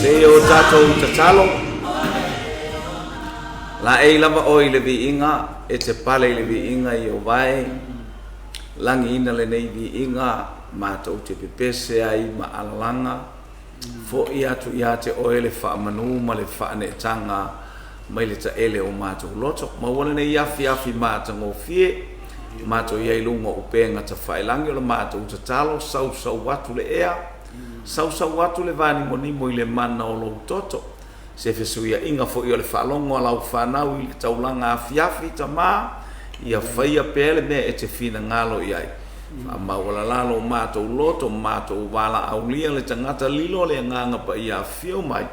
Se o tatou tatalo, laei lava oe i le viiga, e te pale i le viiga Ieova e, lagiina lenei viiga matou te pepese ai ma alalaga, Fo'i atu ia te Oe le faamanu ma le faaneetaga mai le taele o matou loto. Maua lenei afiafi matagofie, matou i ai i luga o upega tafailagi o le matou tatalo, sausau atu le ea, sausau atu le vanimonimo i le mana o Lou toto. Se fesuiaiga foi o le faalogo a lau fanau i le taulaga afiafi, Tama, ia faia pea le mea e te finagalo i ai. Faamaualalalo o matou loto, matou valaaulia le tagata lilo le Agaga Paia afifio mai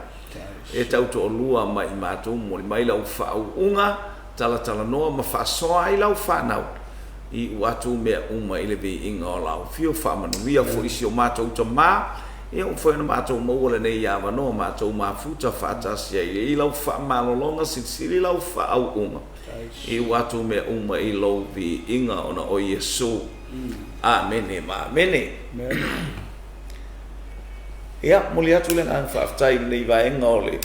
e tautoalua ma i matou momoli mai lau faauuga, talatalanoa ma faasoa ai lau fanau. Iu atu mea uma i le viiga o lau afio, faamanuia foi si o matou tama, ia ua mafai ona matou maua lenei avanoa matou mafuta faatasi ai i lau faamalologa silisili lau faauuga. Iu atu mea uma i lou viiga ona o Iesu. Amene ma amene. Ia, momoli atu le agaga faafetai i lenei vaega o le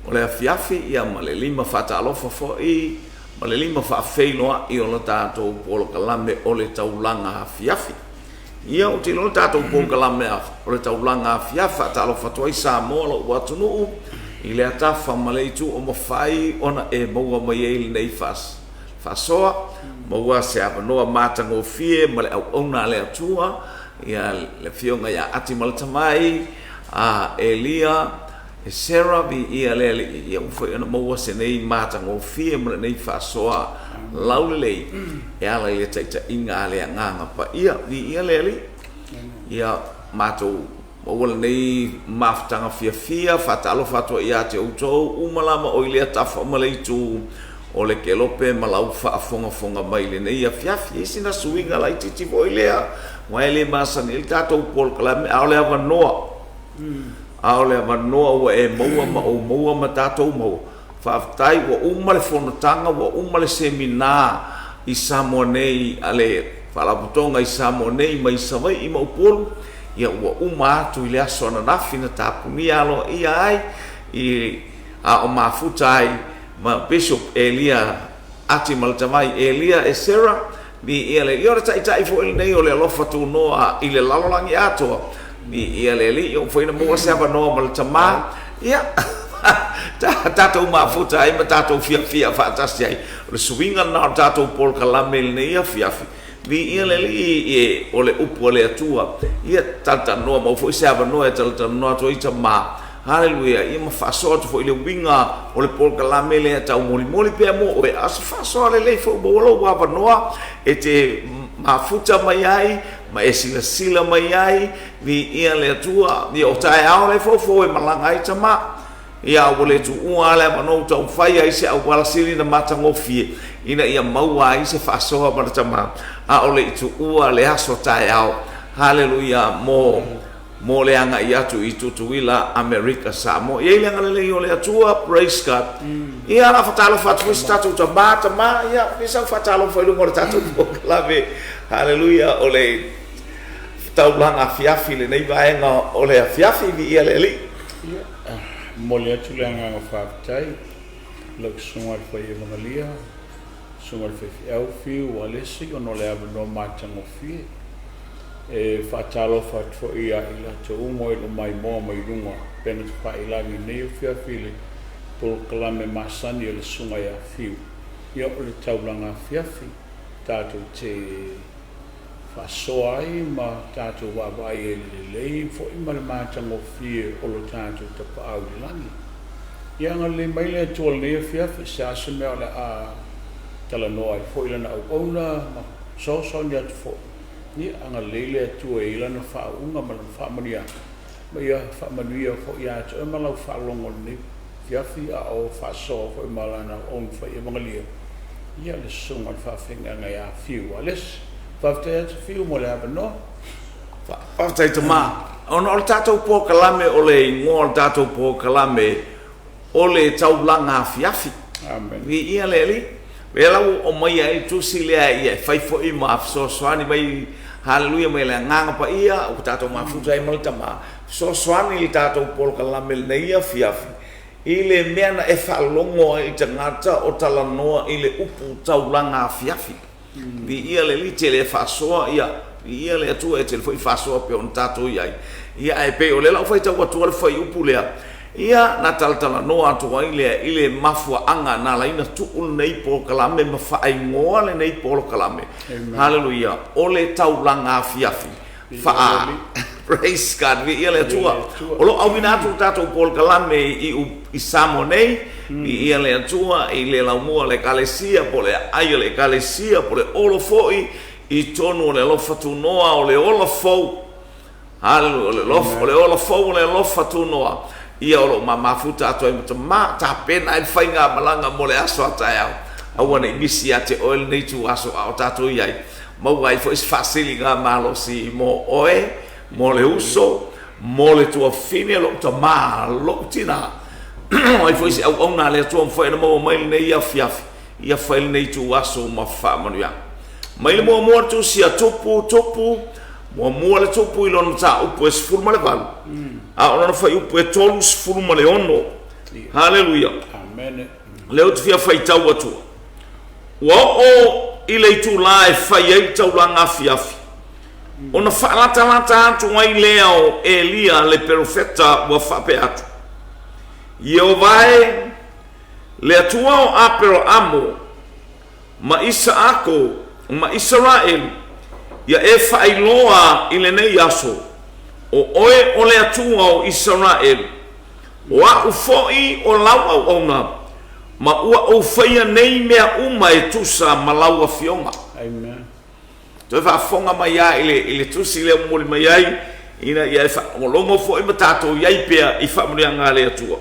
o le afiafi, ia ma le lima faatalofa foi ma le lima faafeiloai o le tatou polokalame o le taulaga afiafi. Ia, ou te iloa le tatou polokalame o le taulaga afiafi, faatalofa atu ai Samoa, lou atunuu, i lea tafa ma le itu o mafai ona e maua mai ai lenei faasoa, maua se avanoa matagofie ma le auauna a le Atua, ia le Afioga ia Atimalata mai, a Elia. Esera, viia le Alii, ia ua mafai ona maua se nei matagofie ma lenei faasoa laulelei e ala i le taitaiga a le Agaga Paia. Viia le Alii. Ia matou maua lenei mafutaga fiafia, faatalofa atu ai ia te outou uma lava o i lea tafa ma le itu o le kelope ma lau faafogafoga mai i lenei afiafi. E i ai sina suiga laitiiti foi lea, aua e le masani ai le tatou polokalame, a o le avanoa, a o le avanoa ua e maua ma ou maua ma tatou maua. Faafetai ua uma le fonotaga, ua uma le semina i Samoa nei a le Faalapotopotoga i Samoa nei mai Savaii ma Upolu, ia ua uma atu i le aso ananafi na tapunia aloaia ai i a o mafuta ai ma Bishop Elia Ati Maletavai Elia Esera, Viia le Alii. O le Taitai foi lenei o le alofa tunoa i le lalolagi atoa. Viia le Alii, ua mafai ona maua se avanoa ma le Tama, ia, tatou mafuta ai ma tatou fiafia faatasi ai. O le suiga lena o le tatou polokalame i lenei afiafi. Viia le Alii, o le upu a le Atua. Ia, talatalanoa, maua foi se avanoa e talatalanoa atu ai Tama. Haleluia! Ia ma faasoa atu foi i le uiga o le polokalame lea e taumolimoli pea mo oe, a o se faasoa lelei foi ua maua lou avanoa e te mafuta mai ai ma e silasila mai ai, viia le Atua. Ia o taeao lea e foufou e malaga ai tama. Ia a ua le tuua lava le avanoa ua taumafai ai se auala sili ona matagofie ina ia maua ai se faasoa ma le tama, a o le i tuua le aso taeao. Haleluia! Mo mo le agai atu i Tutuila, Amerika, Samoa. E i ai le agalelei o le Atua, praise God. Ia, o le a faatalofa atu foi se tatou tama, tama, ia, fai sau faatalofa i luga o le tatou polokalame. Haleluia, o le taulaga afiafi lenei vaega o le afiafi, viia le Alii. Ia, momoli atu le agaga faafetai i lau Susuga i le Faievagalia, Susuga i le Faifeau Fiu Alesi ona o le avanoa matagofie. E faatalofa atu foi ia i latou uma o lo o maimoa mai luga upega tafailagi i lenei afiafi i le polokalame masani a le Susuga ia Fiu. Ia o le taulaga afiafi tatou te faasoa ai ma tatou vaavaai ai i le lelei foi ma le matagofie o lo tatou Tapaau i le lagi. Ia agalelei mai le Atua i lenei afiafi, se a se mea o le a talanoa ai foi Lana auauna ma fesoasoani atu foi. Ia agalelei le Atua e i ai Lana faauuga ma Lana faamanuiaga, ma ia faamanuia foi ia te oe ma lau faalogo i lenei afiafi, a o faasoa foi ma Lana auauna fai evagalia, ia le Susuga i le Faafeagaiga ia Fiu Alesi. Faafetai atu Fiu mo le avanoa. Faafetai Tama. Ona o le tatou polokalame o le igoa o le tatou polokalame o le taulaga afiafi. Amen. Viia le Alii. Lea la ua aumaia ai le tusi lea ia e fai foi ma fesoasoani mai, haleluia, mai le Agaga Paia ua tatou mafuta ai ma le Tama, fesoasoani i le tatou polokalame lenei afiafi i le mea na e faalogo ai i tagata o talanoa i le upu taulaga afiafi. Viia le Alii, tele e faasoa, ia, viia le Atua, e tele foi faasoa pei ona tatou i ai. Ia, ae pei o lea la ua faitau atua le fuaiupu lea, ia, na talatalanoa atu ai lea i le mafuaaga na ala ai ona tuu lenei polokalame ma faaigoa lenei polokalame. Haleluia! O le taulaga afiafi. Faa. Praise God, viia le Atua. O lo o auina atu le tatou polokalame i, i Samoa nei, viia le Atua, i le laumua o le Ekalesia, po o le aai o le Ekalesia, po o le olo foi i totonu o le alofa tunoa o le ola fou. Haleluia, o le alofa, o le ola fou o le alofa tunoa. Ia o lo o mamafuta atu ai ma tama, tapena ai le faigamalaga mo le aso a taeao. Aua ne i misi ia te oe lenei ituaso a o tatou i ai. Maua ai foi se faasiliga malosi mo oe, mo le uso, mo le tuafafine, lou tama, lou tina. O ai foi se auauna a le Atua mafai ona maua mai lenei afiafi, ia fai lenei ituaso ma faamanuiaga. Mai le muamua le tusi a Tupu, Tupu, muamua le Tupu i lona mataupu e 18, a o lona fuaiupu e 36. Haleluia. Lea ou te fia faitau atua. Ua oo i le itulā e fai ai le taulaga afiafi, ona faalatalata atu ai lea o Elia le perofeta ua faapea atu, Ieova e, le Atua o Aperamo ma Isaako ma Isaraelu, ia e faailoa i lenei aso, o oe o le Atua o Isaraelu. O a'u foi o lau auauna, ma ua ou faia nei mea uma e tusa ma lau afioga. Amen. Toe faafofoga mai lava i le, i le tusi lea momoli mai ai, ina ia e faalogologo foi ma tatou i ai pea i faamanuiaga a le Atua.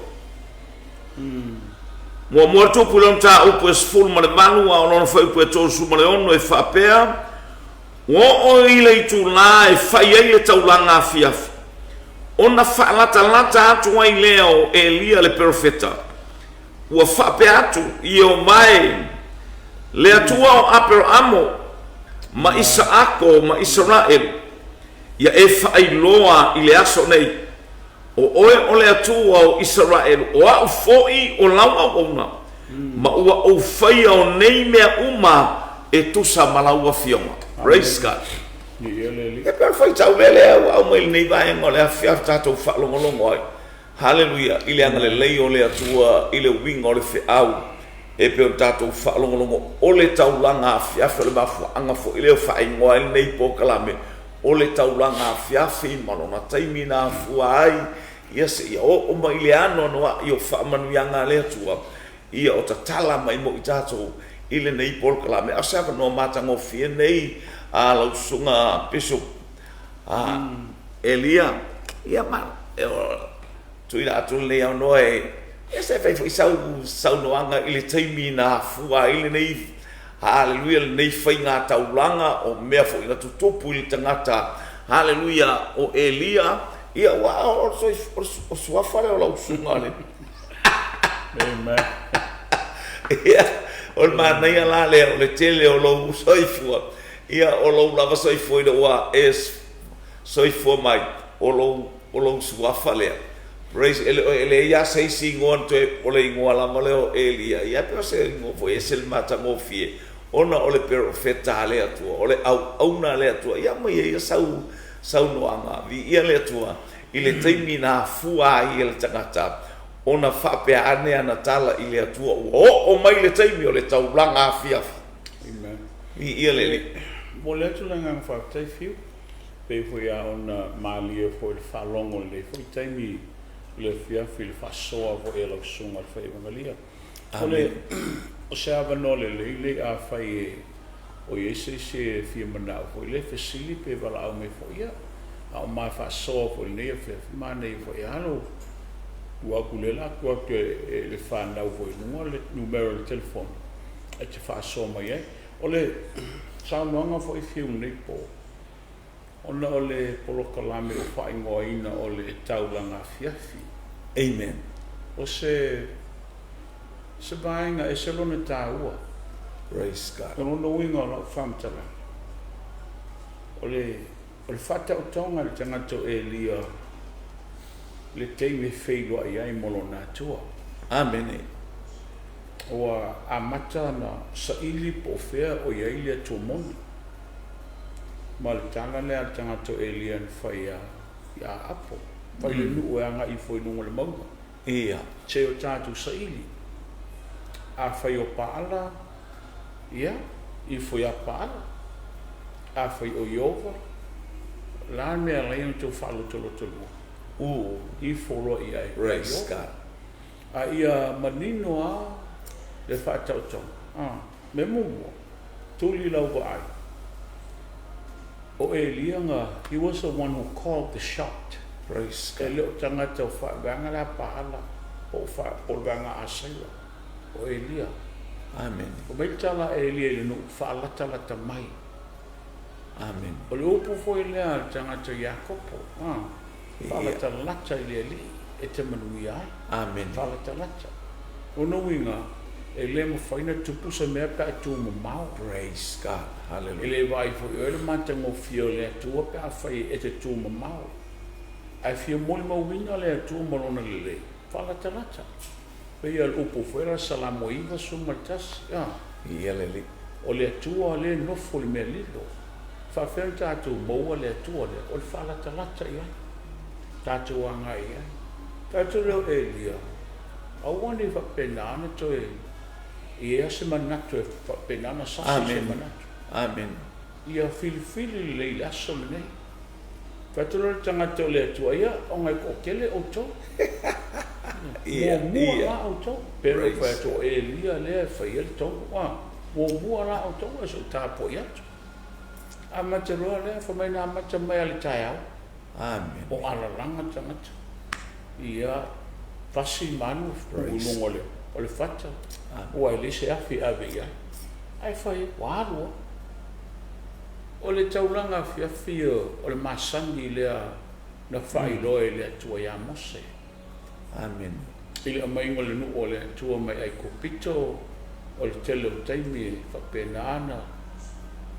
Muamua Tupu i lona mataupu e 18 a o lona fuaiupu e 36 e faapea, Ua oo i le itulā e fai ai le taulaga afiafi, ona faalatalata atu ai lea o Elia le perofeta, ua faapea atu, Ieova e, le Atua o Aperaamo ma Isaako ma Isaraelu, ia e faailoa i le aso nei, o oe o le Atua o Isaraelu, o a'u foi o lau auauna, ma ua ou faia o nei mea uma e tusa ma lau Afioga. Praise God. E pei o le faitau mea lea ua aumai i lenei vaega o le afiafi tatou faalogologo ai. Haleluia, i le agalelei o le Atua i le uiga o le feau e pei ona tatou faalogologo o le taulaga afiafi o le mafuaaga foi lea ua faaigoa ai lenei polokalame o le taulaga afiafi ma lona taimi na afua ai ia seia oo mai i le anoanoai o faamanuiaga a le Atua ia o tatala mai mo i tatou i lenei polokalame. A o se avanoa matagofie nei a lau susuga Bishop a Elia, ia ma e tuuina atu lenei avanoa e ia se fai foi sau saunoaga i le taimi na afua ai lenei Haleluia, lenei faiga taulaga o mea foi na tutupu i le tagata, haleluia, o Elia, ia ua o le suafa lea o lau susuga le. Amen. Ia, o le manaia la lea o le tele o lou soifua, ia o lou lava soifua ina ua e soifua mai, o lou, o lou suafa lea. Praise, e le, e leai lava se isi igoa na toe, o le igoa lava lea o Elia, ia pei o se igoa foi e ese le matagofie, ona o le perofeta a le Atua, o le auauna a le Atua. Ia aumai ai sau saunoaga, viia le Atua, i le taimi na afua ai e le tagata ona faapea ane ana tala i le Atua, ua oo mai le taimi o le taulaga afiafi. Amen. Viia le Alii. Momoli atu le agaga faafetai Fiu. Pei foi lava ona malie foi i le faalogo i lenei foi taimi i le afiafi i le faasoa foi a lau Susuga i le Faievagalia. O le, o se avanoa lelei lenei afai e o i ai se isi e fia manao foi lea e fesili pe valaau mai foi, ia, a o ma faasoa foi i lenei afiafi, manaia foi lava lou tuu atu lea o le a tuu atu e le fanau foi i luga le numera o le telefoni e te faasoa mai ai. O le saunoaga foi Fiu i lenei po, Ona o le polokalame ua faaigoaina o le Taulaga Afiafi. Amen. O se se vaega ese lona taua. Praise God. O lona uiga o lau faamatalaga, o le o le faataotoga i le tagata o Elia le taimi e feiloai ai ma lona Atua. Amene. Ua amata ona saili po o fea o i ai le Atua moni. Ma le tala lea a le tagata o Elia na fai ia Apo, Fai le nuu e agai ifo i luga o le mauga. Ia. Se i o tatou saili. Afai o Paala, ia, ifo ia Paala. Afai o Ieova, o le a le mea e ala ai ona outou faalotolotolua? Ifo loa i ai ia Praise Ieova. God. A ia manino lava le faataotoga. Mea muamua, tuli lau vaai. O Elia na, he was the one who called the shot. Praise E God. le o tagata o faavaega le a Paala po o fa, po o le vaega a Asaila. O Elia. Amene. Fai mai le tala a Elia i le nuu, Faalatalata mai. Amene. O le upu foi lea a le tagata Iakopo, a, Faalatalata i le Alii e te manuia ai. Amene. Faalatalata. Lona uiga, e le mafai ona tupu se mea pe a e tumamao. Praise God. E Hallelujah. le vaai foi oe le matagofie o le Atua pe afai e te tumamao. Ae fia molimauina le Atua ma Lona lelei, faalatalata. Pei o le upu foi lea o le Salamo 91, a. Viia le Alii. O le Atua lea e nofo i le mea lilo. E faapefea ona tatou maua le Atua lea? O le faalatalata i ai. Tatou agai i ai. Tatou leo Elia, aua ne i faapena ona toe i ai se manatu e faapena ona sasi se manatu. Amene. Ia filifili lelei i le aso lenei. Fai atu loa le tagata o le Atua, Ia, ona e toatele outou. Muamua la outou. Pei ona ou fai atu o Elia lea e faia le tonu. Muamua la outou ae se i ou tapuai atu. Amata loa lea, fai mai na amata mai lava i le taeao. O alalaga tagata. Ia, fasi ma alu tuu i luga o le fata, aua e leai se afi e ave i ai. Ae fai atu, ua alu lava. O le taulaga afiafi o le masani lea na faailoa e le Atua ia Mose. Amene. I le aumaiga o le nuu o le Atua mai Aikupito, o le tele o taimi e faapena ona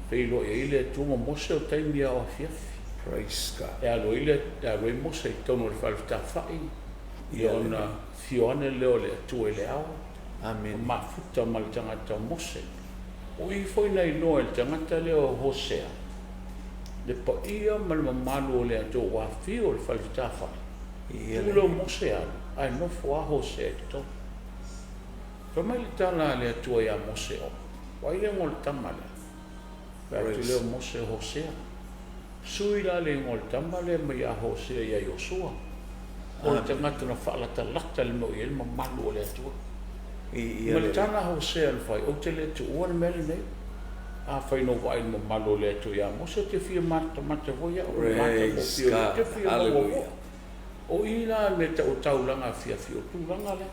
feiloai ai le Atua ma Mose o taimi ao afiafi. Praise God. E alu ai le, e alu ai Mose i totonu o le falefetafai, ia ona afio ane lea o le Atua i le ao. Amene. Mafuta ma le tagata o Mose. O i foi na iloa e le tagata lea o Hosea le paia ma le mamalu o le Atua ua afio i le falefetafai. Tu lea o Mose alu, ae nofo lava Hosea i totonu. Fai mai le tala a le Atua ia Mose, O ai le igoa o le tama lea? Fai atu lea o Mose, o Hosea. Sui la le igoa o le tama lea mai ia Hosea ia Iosua. O le tagata na faalatalata le mea o i ai le mamalu o le Atua. Ma le tala a Hosea na fai, Ou te le tuua le mea lenei. Afai na ou vaai i le mamalu o le Atua ia Mose, ou te fia matamata foi au i le matagofie o le Atua, ou te fia maua foi. O i la le mea e tau o taulaga afiafi, o le tulaga lea.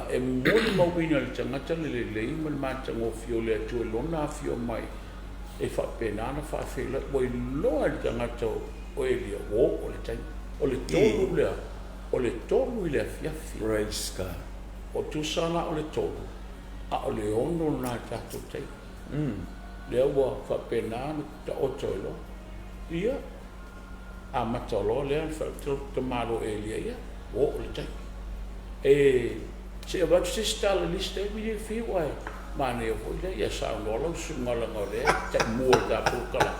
E molimauina e le tagata le lelei ma le matagofie o le Atua i Lona afio mai e faapena ona faafeiloai. Ua iloa e le tagata o Elia ua oo le taimi. O le 3 lea, o le 3 i le afiafi. Praise God. O tusa la o le 3, a o le 6 lena i le tatou taimi. Lea ua faapena ona taoto ai loa. Ia, amata loa lea ona fai atu le tamaloa Elia, ia, ua oo le taimi. E, se i avatu se isi tala i le isi taimi lea e fiu ae manaia foi lea, ia saunoa lau susuga leaga o lea e taimua i le ta polokalame,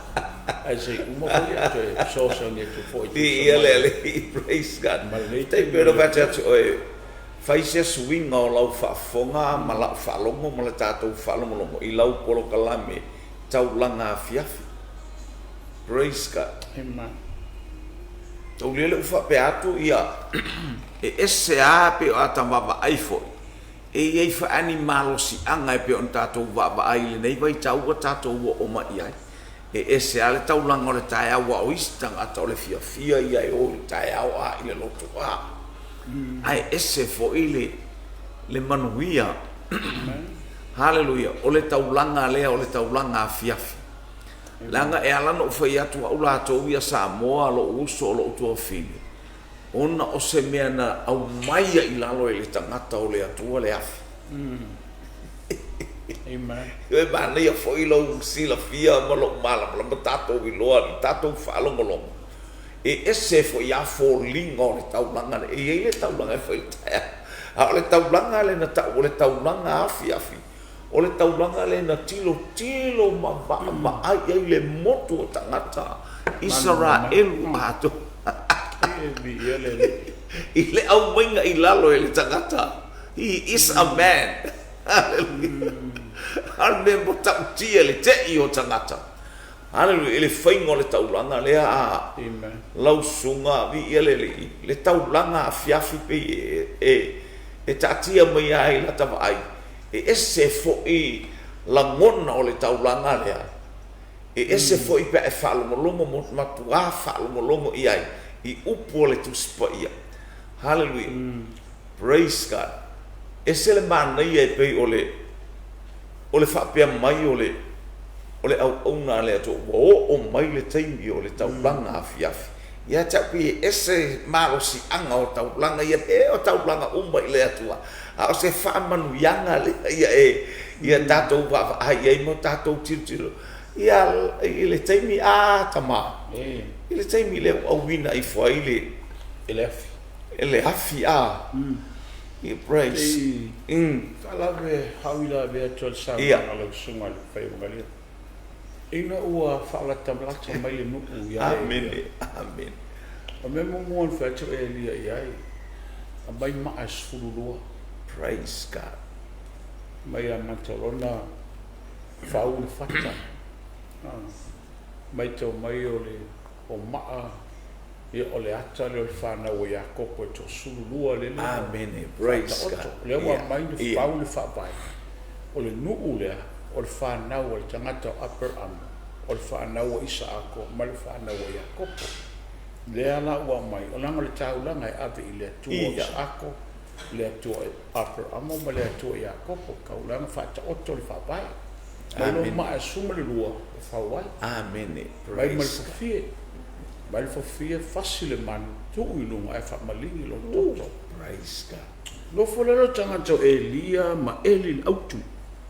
ae se i uma foi ia toe fesoasoani atu foi e tusa Viia le Alii, praise God. ma lenei Tai taimi pei o ona le fai Atua. atu oe, fai se suiga o lau faafofoga ma lau faalogo ma le tatou faalogologo i lau polokalame taulaga afiafi. Praise God. Amen. Taulia lea ua faapea atu ia, e ese a pei o ata vaavaai foi, e i ai foi a ni malosiaga e pei ona tatou vaavaai i lenei vaitau ua tatou oo mai i ai. E ese a le taulaga o le taeao aua o isi tagata o le fiafia ia e o i le taeao a i le loto a. Ae ese foi le, le manuia. Haleluia. O le taulaga lea o le taulaga afiafi. Leaga e ala ona ou fai atu au latou ia Samoa, lou uso, lou tuafafine, ona o se mea na aumaia i lalo e le tagata o le Atua le afi. E manaia foi lou silafia ma lou malamalama tatou iloa i le tatou faalogologo, e ese foi lava foliga o le taulaga lea. E i ai le taulaga e fai i le taeao, a o le taulaga lea na tau o le taulaga afiafi, O le taulaga lea na tilotilo ma vaavaai i ai le motu o tagata Isaraelu atoa i le aumaiga i lalo e le tagata. He is a man. Haleluia. A o le mea matautia i le tei o tagata. Haleluia. I le faiga o le taulaga lea a lau susuga, viia le Alii, le taulaga afiafi pei e taatia mai lava i lata vaai. E ese foi lagona o le taulaga lea, e ese foi pe a e faalogologo matuā faalogologo i ai i upu o le Tusi Paia. Haleluia! Praise God! Ese le manaia e pei o le o le faapea mai o le o le auauna a le Atua ua oo mai le taimi o le taulaga afiafi. Ia te au pei e ese malosiaga o taulaga ia, e o taulaga uma i le Atua, a o se faamanuiaga lea ia e ia tatou vaavaai i ai ma tatou tilotilo ia i le taimi a tama, i le taimi lea ua auina ifo ai le I le afi. Le afi a. Praise. Pei faalave faauilavea atu ai le saunoaga a lau susuga i le Faiamogalia. Ina ua faalatalata mai le nuu ia Elia. Amene, amene. O le mea muamua na fai atu Elia i ai, aumai maa e 12. Praise God. Mai amata loa ona fau le fata. Matau mai o le o maa Ia, o le ata lea o le fanau a Iakopo e toasululua lele ua Amene. Praise faataoto. God. O lea ua Ia. aumai le Ia. fau le faavae. O le nuu lea, o le fanau a le tagata o Aperamo, o le fanau a Isaako ma le fanau a Iakopo. Lea la ua aumai, o leaga o le taulaga e ave i le Atua o Ia. Isaako, le Atua o Aperamo ma le Atua o Iakopo, taulaga faataoto le faavae. Mai loa Amene. maa e 12 e fau ai. Amene. Vai ma le Praise God. fafie, vai le fafie, fasi le manu, tuu i luga ae faamaligi lou toto. Praise God. Nofo lea le tagata o Elia ma Eli le autu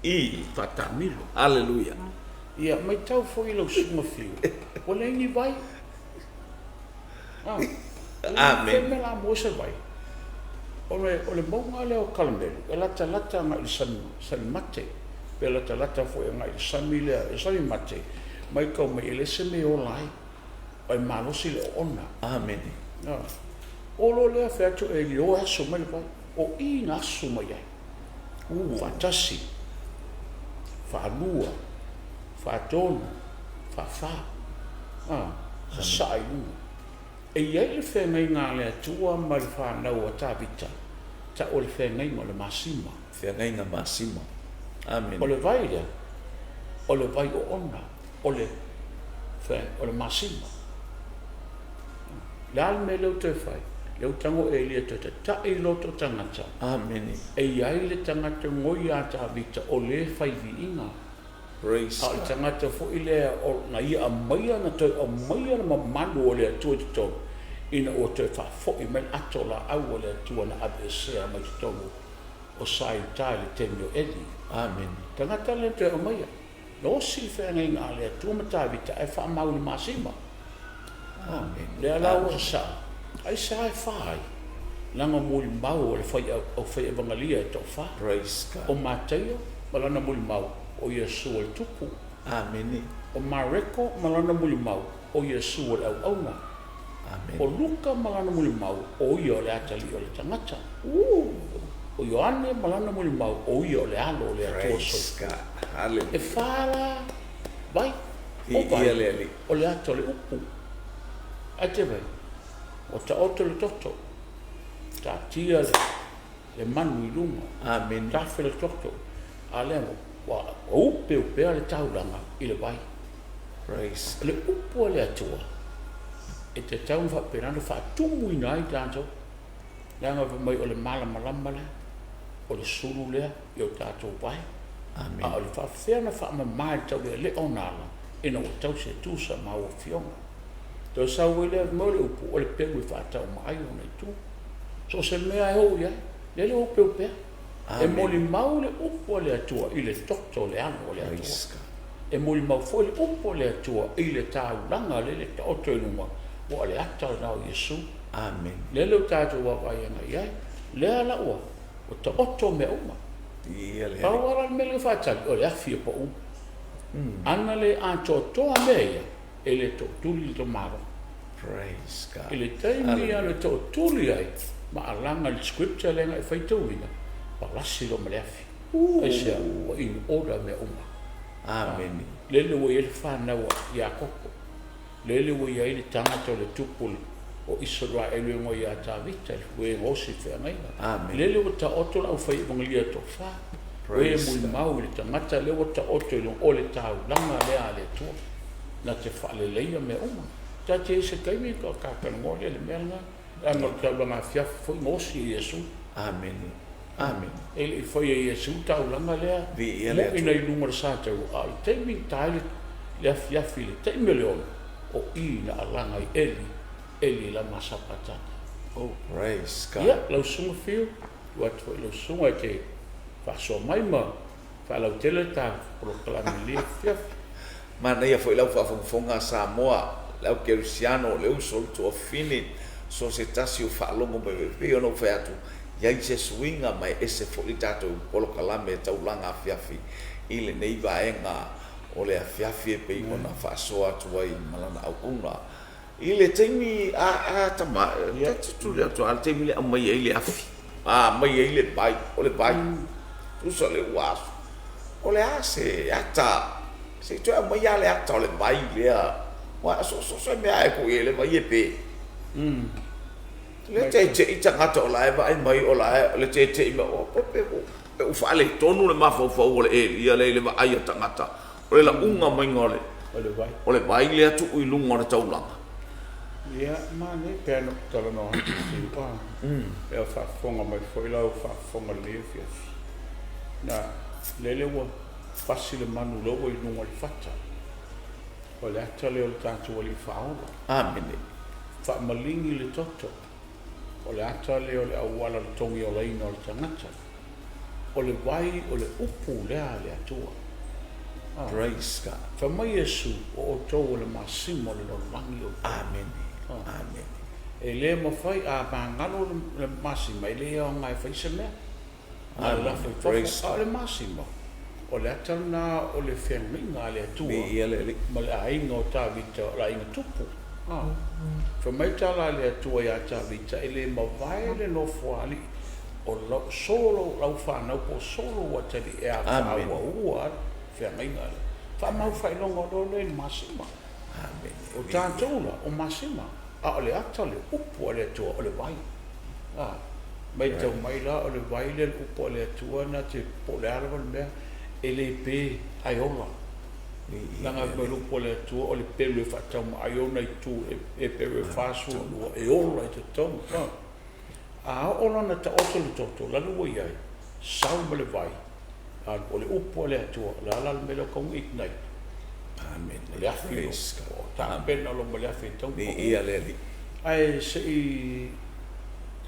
I. faataamilo. Hallelujah. Ia, matau foi lau susuga Fiu, ua leai ni vai. Ah, Amene. fai mea la mua se vai. O le mauga lea o Kalamelu, e latalata agai i le sami, sami mate, pe latalata foi agai i le sami lea, le sami mate, matau mai e leai se mea e ola ai, e malosi le oona. Amene. Ah. O lo lea fai atu Eli, o e aso mai le vai. O i na aso mai ai. Faatasi, faalua, faatolu, faafa. Ah, sasaa i luga. E i ai le feagaiga a le Atua ma le fanau a Tavita, tau o le feagaiga o le masima. Feagaiga masima. Amene. O le vai lea, o le vai oona, o le, o le masima. Le a le mea lea ua toe fai? Lea ua tago Elia e toe tata'i loto tagata. Amene. E i ai le tagata goi ia Tavita o lē fai viiga. Praise A o le God. tagata foi lea o na ia aumaia na toe aumaia le mamalu o le Atua i totonu, ina ua toe faafo'i mai le ato laau a le Atua na aveesea mai totonu o sa i uta i le taimi o Eli. Amene. Tagata lea na toe aumaia. Na osi le feagaiga a le Atua ma Tavita ae faamau i le masima. Amene. Lea la ua sasaa, aisea e fa ai? Leaga mulimau o le fai aufai evagalia e toafa. Praise O God. Mataio ma lana mulimau, o Iesu o le tupu. Amene. O Mareko ma lana mulimau, o Iesu o le auauna. Amene. O Luka ma lana mulimau, o ia o le atalii o le tagata. O Ioane ma lana mulimau, o ia o le alo o le Atua Praise soifua. God. E Hallelujah. fa la vai. O Viia vai, le Alii. o le ata o le upu. Ae te vai, ua taoto le toto, taatia le manu i luga. Amene. Tafe le toto. A lea ua upeupea le taulaga i le vai. Praise O le upu a le Atua, e tatau ona faapena ona faatumuina ai tatou. Leaga fai mai o le malamalama lea, o le sulu lea i o tatou vai. Amene. A o le faafefea ona faamama i le taulealea ona ala, ina ua tausi e tusa ma au afioga. Toe sau ai lea fai mai o le upu, o le peu e faataumaai ona itu. So o se mea e oo i ai, lele ua upeupea. E Amene. molimau le upu a le Atua i le toto o le alo o le Atua. Praise God. E molimau foi le upu a le Atua i le taulaga lele taoto i luga, ua o le ata lena o Iesu. Amene. Lele ua tatou vaavaai agai i ai. Lea la ua taoto mea uma. Viia le Pau Alii. lava la le mea lea faatali, o le afi e pau. Ana le atoatoa mea ia, e le tootuli le tamaloa. Praise I God. le taimi a le tootuli ai, ma alaga le scripture lea na e faitauina, palasi loa ma le afi. Aisea, ua in order mea uma. Amene. Lele ua i ai le fanau a Iakopo. Lele ua i ai le tagata o le tupu o Isaraelu e goi ia Tavita, ua e osi feagaiga. Amene. Lele ua taoto le aufai evangelia toafa. O e Praise God. molimau i le tagata lea ua taoto i luga o le taulaga lea a le Atua. Na te faaleleia mea uma. Ta te i se taimi ka talanoa lea i le mea lena. Leaga o le taulaga afiafi foi na osi e Iesu. Amene. Amene. E le i faia e Iesu taulaga lea, Viia le mo'i na Atua. i luga o le sa taua. A o le taimi na ta ai le afiafi i le taimi o le 6, o i na alaga i Eli, Eli lama sapatana. Oh, praise Ia, God. lau susuga Fiu, tuu atu foi i lau susuga e te faasoa mai ma faalautele le ta polokalame i lenei afiafi. Manaia foi lau faafogafoga a Samoa, le au kerisiano, le uso, le tuafafine, so o se tasi o faalogo mai foi, e pei ona ou fai atu, i ai se suiga ma e ese foi le tatou polokalame taulaga afiafi i lenei vaega o le afiafi e pei ona faasoa atu ai ma lana auauna. I le taimi a a tama, Ia. ta te tuli atu lava i le taimi lea e aumai ai le afi, a aumai ai le vai, o le vai, tusa le ua aso. O le a se ata, se i toe aumai lava le ata o le vai lea, aua so o se mea lava e tuu i ai le vai e pe. Lea tete'i tagata o la e vaai mai o la e le tete'i mai, o pe pe ua faaletonu le mafaufau o le Elia lea i le vaai a tagata o le lauga maiga o le O le vai. O le vai lea tuu i luga o le taulaga. Ia, manaia pe ana ou talanoa atu Siu'a, a o faafofoga mai foi lau faafofoga i lenei afiafi. Na, lele ua fasi le manu lea ua i luga o le fata. O le ata lea o le tatou Alii Faaola. Amene. Faamaligi le toto. O le ata lea o le auala o le togiolaina o le tagata. O le vai o le upu lea a le Atua. Praise God. Fai mai Iesu, O outou o le masima o le lalolagi outou. Amene. Amene. E le mafai, a magalo le masima, e le aoga e fai se mea. Na o le lafo i fafo. A o le masima, o le ata lena o le feagaiga a le Atua ma le aiga o Tavita, o le aiga tupu. Fai mai tala a le Atua ia Tavita, e le mavae le nofoalii o lau solo lau fanau po o solo ua atalii e faaauaua le feagaiga lea. Faamau faailoga o lea i le masima. O tatou la, o masima, a o le ata o le upu a le Atua o le vai. Matau mai la o le vai lea le upu a le Atua na te po o le a lava le mea e le pe ae ola. Leaga fai mai le upu a le Atua o le pelu e faataumaai ona itu e pelu e 42 e ola i totonu. A oo la ina taoto le toto, lale ua i ai, sau ma le vai, alu, o le upu a le Atua, o le a la le mea lea ua tatau ona ignite? Amene. O le afi lo, o tapena loa ma le afi e tatau ona pau. Viia le Alii. Ae se i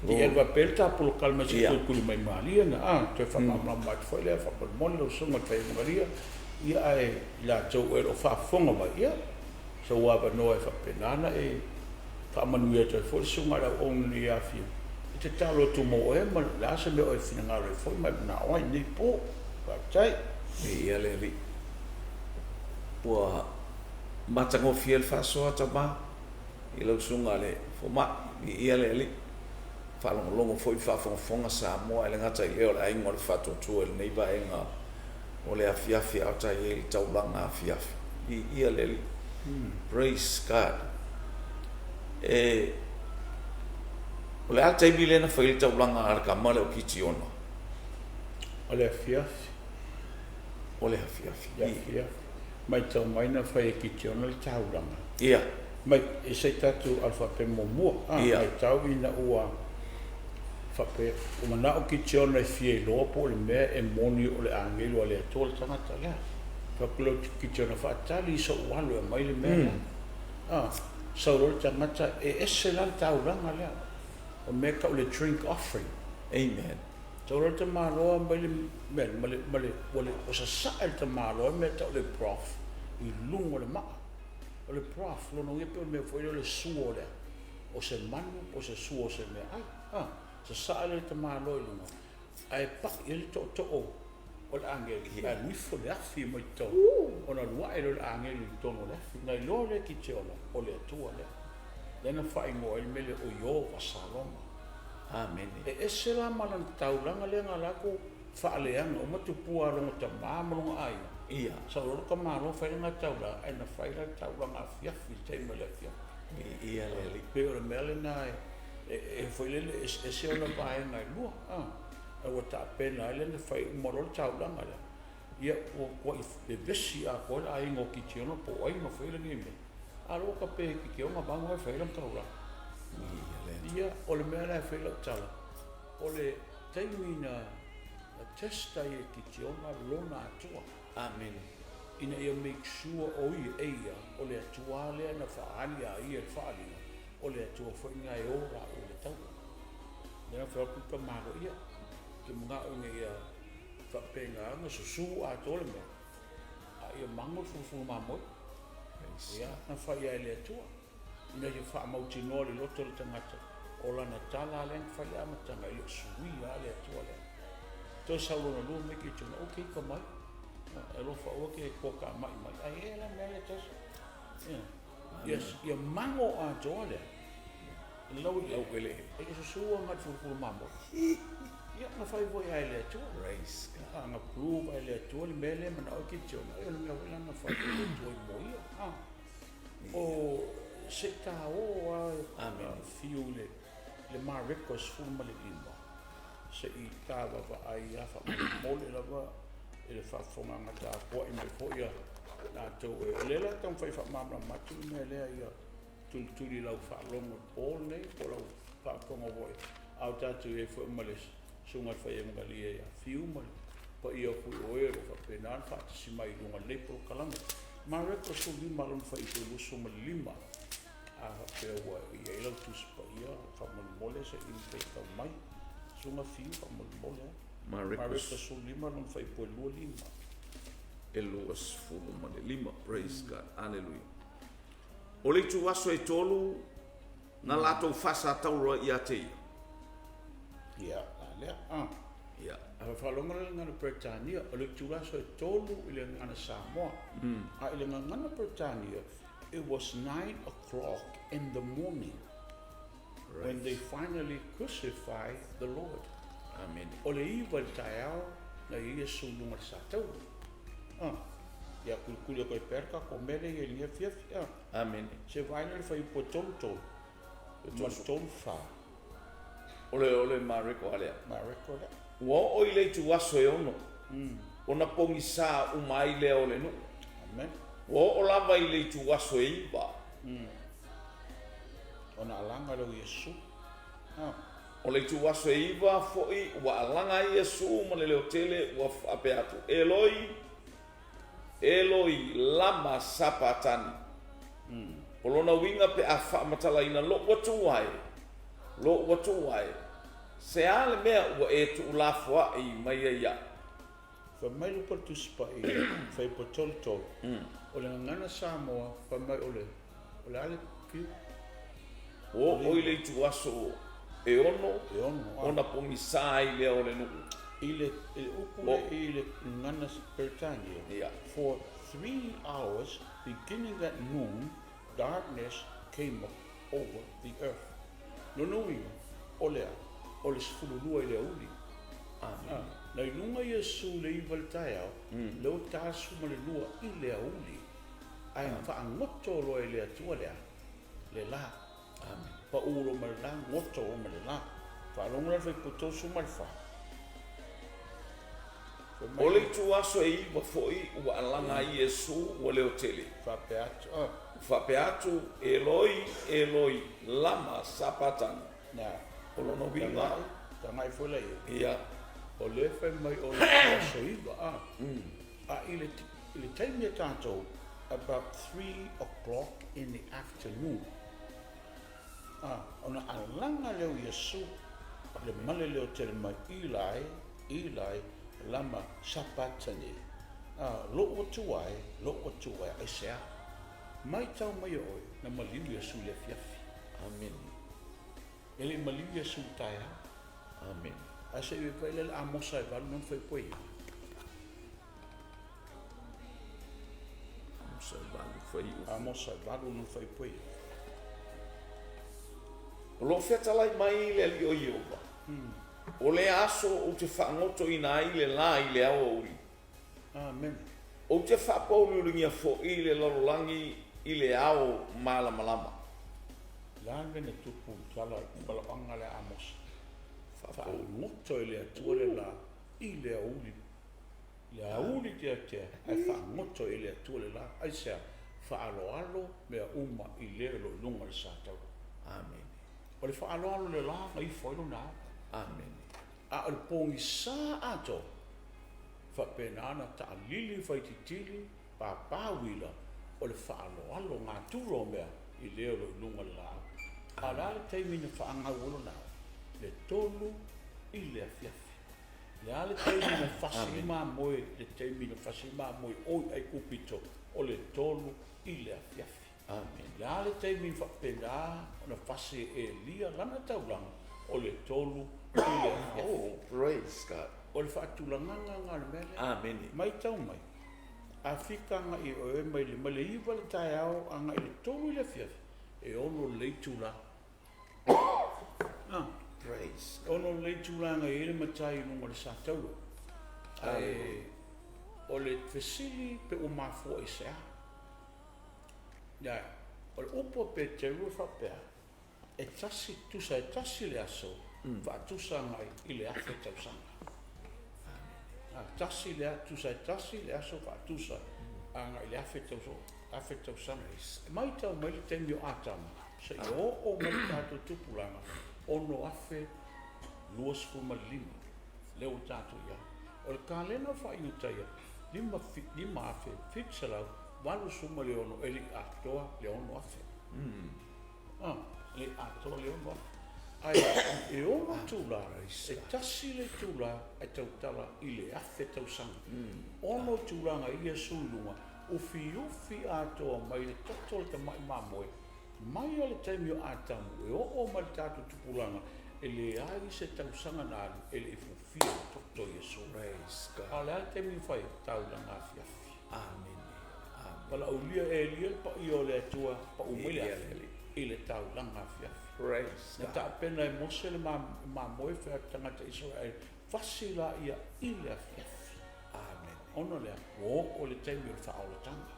i alu faapea le ta polokalame se i toe tuli mai malie na, a, toe faamalamalama atu foi lea faamolemole lau Susuga i le Faiamogalia, ia ae i latou o lo o faafofoga mai, ia, sou avanoa e faapena ona e faamanuia atu ai foi le susuga i le auauna i lenei afiafi, e tatalo atu mo oe ma le a se mea o e finagalo ai foi ma e manao ai i lenei po. Faafetai. Viia le Alii. Ua matagofie le faasoa tama i lau susuga i le fomai. Viia le Alii. Faalogologo foi faafogafoga Samoa e le gata i lea o le aiga o le Faatuatua i lenei vaega o le afiafi a o ta i ai i le taulaga afiafi. Viia le Alii. Praise God. E, o le a le taimi lea na fai ai le taulaga a le tama lea o Kitiona? O le afiafi. O le afiafi. Le afiafi. Matau mai na fai e Kitiona le taulaga. Ia. Mai, e se i tatou alu faapea muamua. A, Ia. Matau ina ua faapea, ua manao Kitiona e fia iloa po o le mea e moni o le agelu a le Atua le tagata lea. Fai atu lea o Kitiona, faatali i so'u alu e aumai le mea lea. A, sau loa le tagata, e ese la le taulaga lea. O le mea e tau o le drink offering. Amen. Sau loa le tamaloa aumai le mea ma le, ma le, ua le, ua sasae le tamaloa le mea e tau o le broth i luga o le maa. O le broth, lona uiga pei o le mea foi lea o le sua o le a? O se manu po o se sua o se meaai. A, sasae lea o le tamaloa i luga, ae pai i ai le tootoo o le agelu, ae alu ifo le afi mai totonu, ona alu ae lea o le agelu i totonu o le afi. Na iloa lea e Kitiona, o le Atua lea. Lea na faaigoa ai le mea lea o Ieova Saloma. Amene. E ese la ma lana taulaga lea na latou faaleaga uma tupua a lona tama ma lona aiga. Ia. Sau loa le tamaloa fai lana taulaga, ae na fai la le taulaga afiafi i le taimi o le afiafi. Viia le Alii. Pei o le mea lena e foi lele e eseese ona vaega e lua, a, ae ua tapena ai lea na fai uma loa le taulaga lea. Ia, ua matuai vevesi atoa le aiga o Kitiona po o ai na faia lenei mea. A o lea ua tape e Kitiona mago ae fai ai lana taulaga. Ia, o le mea la e fai lau tala, o le taimi na test ai e Kitiona lona Atua. Amene. Ina ia make sure o ia e ia, o le Atua lea na faaali ia ia i le faaaliga, o le Atua foi lena e ola au i le taua. Lea na fai atu le tamaloa, ia, ou te manao ina ia faapena ona susu atoa le mea, a ia mago le fulufulu mamoe. Ia, na fai ai e le Atua, ina ia faamautinoa le loto o le tagata, o lana tala lea na fai i le amataga, e le o suia lava le Atua lea. Toe sau lona lua mai Kitiona, ok, ita mai, e alofa aua ke toatamai mai, ae i ai la mea lea tasi. Ia, ia mago atoa lea, Laueleele, e susu agai i le fulufulu mamoe. Ia, na fai foi lava e le Atua. Praise God. A, na prove e le Atua le mea lea e manao ai Kitiona, ia o le mea foi lena na fai e le Atua mo ia. A, o Se i ta o a Fiu i le Mareko 15, se i ta vaavaai a faamolemole lava i le faafofogaaga tapuai mai foi a latou e. O lea la e taumafai e faamalamalama atu le mea lea ia tulituli i lau faalogo i le po lenei po o lau faafofoga foi, a o tatou i ai foi ma le Susuga i le Faiaimagalia ia Fiu ma le paia foi o e o lo o faapena ona faatasi mai i luga o lenei polokalame. Mareko 15 lona fuaiupu 25, a faapea ua i ai lau Tusi Paia, faamolemole se i faitau mai. Susuga Fiu faamolemole a. Mareko 15 lona fuaiupu 25. E 25. Praise God. Aleluia. O le ituaso e tolu na latou faasatauro ai ia te ia. Ia, a lea. Ah. Ia. A faalogo le gagana Peretania, o le itulaso e tolu i le gagana Samoa. A i le gagana Peretania, it was 9 o'clock in the morning when they finally crucified the Lord. Amen. O le 9 i le taeao na i ai Iesu i luga o le satauro. Ah. Ia kulikuli atu ai pea le tatou mea lea i ai i lenei afiafi. Ah. Amen. Se vaai la i le fuaiupu e 33 ma le 34. O le Mareko a lea. Mareko lea. Ua oo i le ituaso e 6. Ona pogisa uma ai lea o le nuu. Amen. Ua oo lava i le ituaso e 9. Ona alaga lea o Iesu. Ah. O le ituaso e 9 foi ua alaga ai Iesu ma le leo tele ua faapea atu, Eloi, Eloi, lama sapatani. O lona uiga pe a faamatalaina, Lo'u Atua e, Lo'u Atua e, se a le mea ua e tuulafoa'i mai ai iaʻu? Fai mai le upu a le Tusi Paia, fuaiupu 33, o le gagana Samoa, fai mai o le, o le a le fiu? Ua oo i le ituaso e 6, E 6, ona pogisa ai lea o le nuu. I le upu lea i le gagana Peretania, for 3 hours, beginning at noon, darkness came up over the earth. Lona uiga, o le a? O le 12 i le aoauli. Amen. Na i luga Iesu i le 9 i le taeao, lea ua 12 i le aoauli. Ae faagoto loa e le Atua lea, le la. Amen. Pau loa ma le la, goto loa ma le la. Faalogo la le fuaiupu 34. Fai mai O le ituaso e 9 foi ua alaga ai Iesu ua leo tele. Faapea atu. Ah. Faapea atu, Eloi, Eloi, lama sapatani. Na. O lona uiga. Tagai foi la i ai. O lea fai mai o le aso 9, ah. A i le taimi a tatou, about 3 o'clock in the afternoon. Ah, ona alaga lea o Iesu le male leo tele mai, Elai, Elai, lama sapatani. Ah, Lo'u Atua e, Lo'u Atua e, aisea? Mai tau mai e oe, na maliu Iesu i le afiafi. Amen. E le i maliu Iesu i le taeao. Amen. Ae se i vaai le Amosa e 8 lona fuaiupu e 9. Amosa e 8 fuaiupu. Amosa e 8 lona fuaiupu e 9. O loo featalai mai le Alii o Ieova. O le aso ou te faagotoina ai le la i le aoauli. Amen. Ou te faapauliuligia foi le lalolagi i le ao malamalama. La le mea na tupu i tala i valaoaga le Amosa. Faagoto e le Atua le la i le aoauli. Le aoauli teatea ae faagoto e le Atua le la. Aisea? Faaaloalo mea uma i le o lo o i luga o le satauro. Amen. O le faaaloalo le la na ifo ai lona ao. Amen. A o le pogisa atoa, faapena na taalili faititili pāpā uila o le faaaloalo gatura o mea i le o lo o i luga o le laau. A o le a le taimi na faagau ai lona ao? Le 3 i le afiafi. Le a le taimi na fasi ai mamoe, le taimi na fasi ai mamoe o i Aikupito, o le 3 i le afiafi. Amen. Le a le taimi na faapena ona fasi e Elia lana taulaga, o le 3 i le afiafi. Oh, praise God. O le faatulagaga lena o le mea lea. Amen. Mai tau mai, a fika agai oe mai le 9 le taeao agai i le 3 i le afiafi, e 6 lelei itula. Ah. Praise. 6 lelei itula na i ai le matai i luga o le satauro. Ae o le fesili pe ua mafua i se a? Ia, O le upu a Peteru e faapea, E tasi, tusa e tasi le aso, faatusa agai i le 1000 tausaga. A tasi le, tusa e tasi le aso faatusa agai i le 1000 tausaga, 1000 tausaga. E maitau mai le taimi o Atama seia oo mai le tatou tupulaga, 6025 lea ua tatou i ai. O le kalena faa-Iutaia, 5786, e le i atoa le 6000. A, e le i atoa le 6000. Ae e ono itula, e tasi le itula e tautala i le 1000 tausaga. Ono itula na Iesu i luga, ufiufi atoa mai le toto o le tamai mamoe, mai lava i le taimi o Atamu e oo mai i le tatou tupulaga, e leai se tausaga na alu e le i fufia le toto o Iesu. A o le a le taimi na fai ai? Taulaga afiafi. Amene. Amene. Valaaulia e Elia le paia o le Atua, pau mai le afi i le taulaga afiafi. Praise Na God. tapena e Mose le mamoe fai atu tagata Isaraelu, fasi laia i le afiafi. Amene. Ona o le a? Ua oo le taimi o le faaolataga.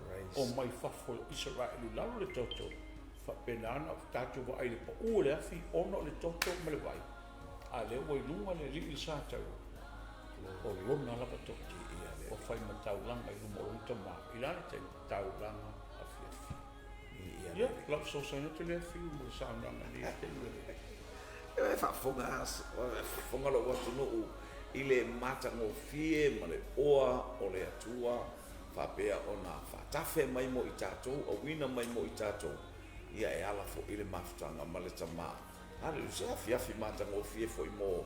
Praise Omai fafo o Isaraelu i lalo le toto, faapena ona tatou vaai i le pau o le afi ona o le toto ma le vai, a lea ua i luga le Alii i le sa taua, o lona lava toto ua fai ma taulaga i luma o lona Tama i le a le taimi? Taulaga afiafi. Ia, o lau fesoasoani atu lea Fiu mo le saunoaga i lenei taimi. E faafofoga, faafofoga lou atunuu i le matagofie ma le oa o le Atua faapea ona faatafe mai mo i tatou, auina mai mo i tatou, ia e ala foi i le mafutaga ma le Tama. Haleluia! Se afiafi matagofie foi mo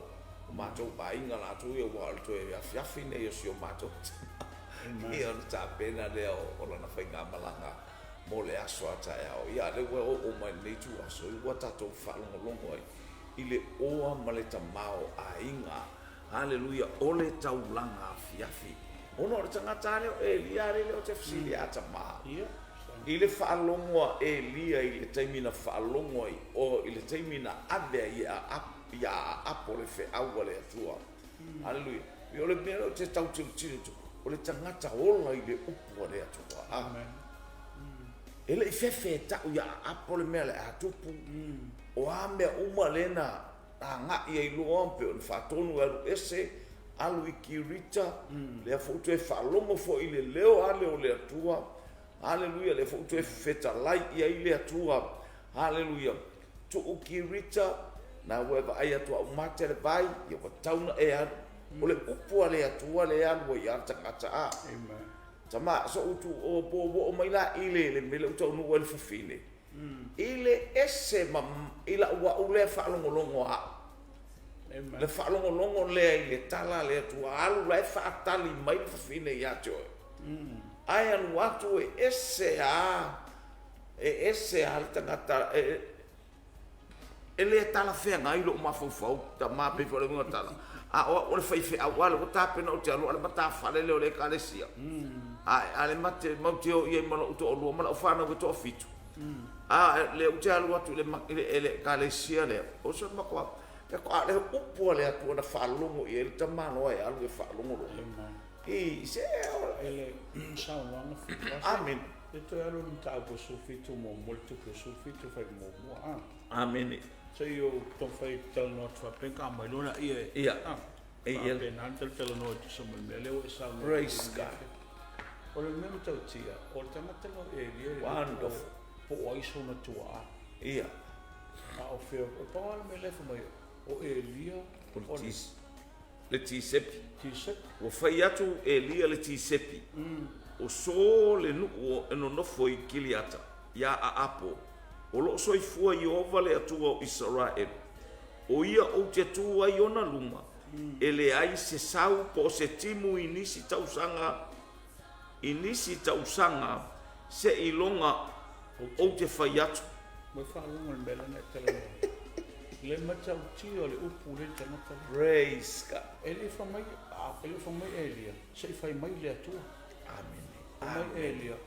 o matou aiga latou ia, aua o le toe afiafi nei o si o matou tama, ia ona tapena lea o lana faigamalaga mo le aso a taeao. Ia, a o lea ua oo mai i lenei ituaso, ua tatou faalogologo ai i le oa ma le tama o aiga. Haleluia! O le taulaga afiafi. Ona o le tagata lava lea o Elia lea ou te fesili ai, a tama, i le faalogo a Elia i le taimi na faalogo ai o i le taimi na ave ai e iā Aapo le feau a le Atua. Haleluia! O le mea lea ou te tau tilotilo atu, o le tagata ola i le upu a le Atua. Amen. E le i fefe e tau iā Aapo le mea o le a tupu. O a mea uma lea na agai ai loa pei ona faatonu e alu ese, alu i Kirita, lea foi ua toe faalogo foi i le leo ale o le Atua, haleluia, lea foi ua toe fetalai i ai le Atua, haleluia, tuu Kirita, na ua e vaai atu a ua mate le vai, ia ua tatau ona e alu. O le upu a le Atua lea e alu ai lava le tagata, a. Tama, so ua tu, ua oo mai la i le mea lea ua taunuu ai le fafine, I le ese ma i lau au lea faalogologo a au. Le faalogologo lea i le tala a le Atua, alu la e faatali mai le fafine ia te oe. Ae alu atu e ese a, e ese a le tagata, e, e le talafeagai lou mafaufau, tama, pei foi o le uiga o le tala. A o au o le faifeau a lea ua tapena ou te alu a o le matafale lea o le Ekalesia. A, a le mate, matou te o i ai ma lou toalua ma lau fanau e toafitu. A lea ou te alu atu i le, i le Ekalesia lea, o se matua, a o le upu a le Atua na faalogo i ai le tamaloa e alu e faalogologo. I se E le saunoaga fitu. Amene. E toe alu i le mataupu e 17 muamua, le tupe e 17 fai muamua, a. Amene. Se i ou taumafai e talanoa atu faapea ka aumai loa laia e. Ia. A, faapena ona talatalanoa e tusa ma le mea lea ua e saunoa ai. Praise God. O le mea matautia, o le tagata lea o Elia e le Wonderful. po o ai sona tuaa. Ia. A o fea, e pau lava le mea lea e fai mai, o Elia O le le Tisepi. Tisepi. Ua fai atu Elia le Tisepi, O so le nuu e nonofo i Kiliata, iā Aapo, o loo soifua Ieova le Atua o Isaraelu, o ia ou te tu ai ona luma, e leai se sau po o se timu i nisi tausaga, i nisi tausaga seiloga ou te fai atu. Ua e faalogo i le mea lea na e talanoa ai? Le matautia o le upu lea i le tagata lea. Praise God. E le i fai mai, e le i fai mai Elia, se i fai mai le Atua. Amene. Fai mai Elia,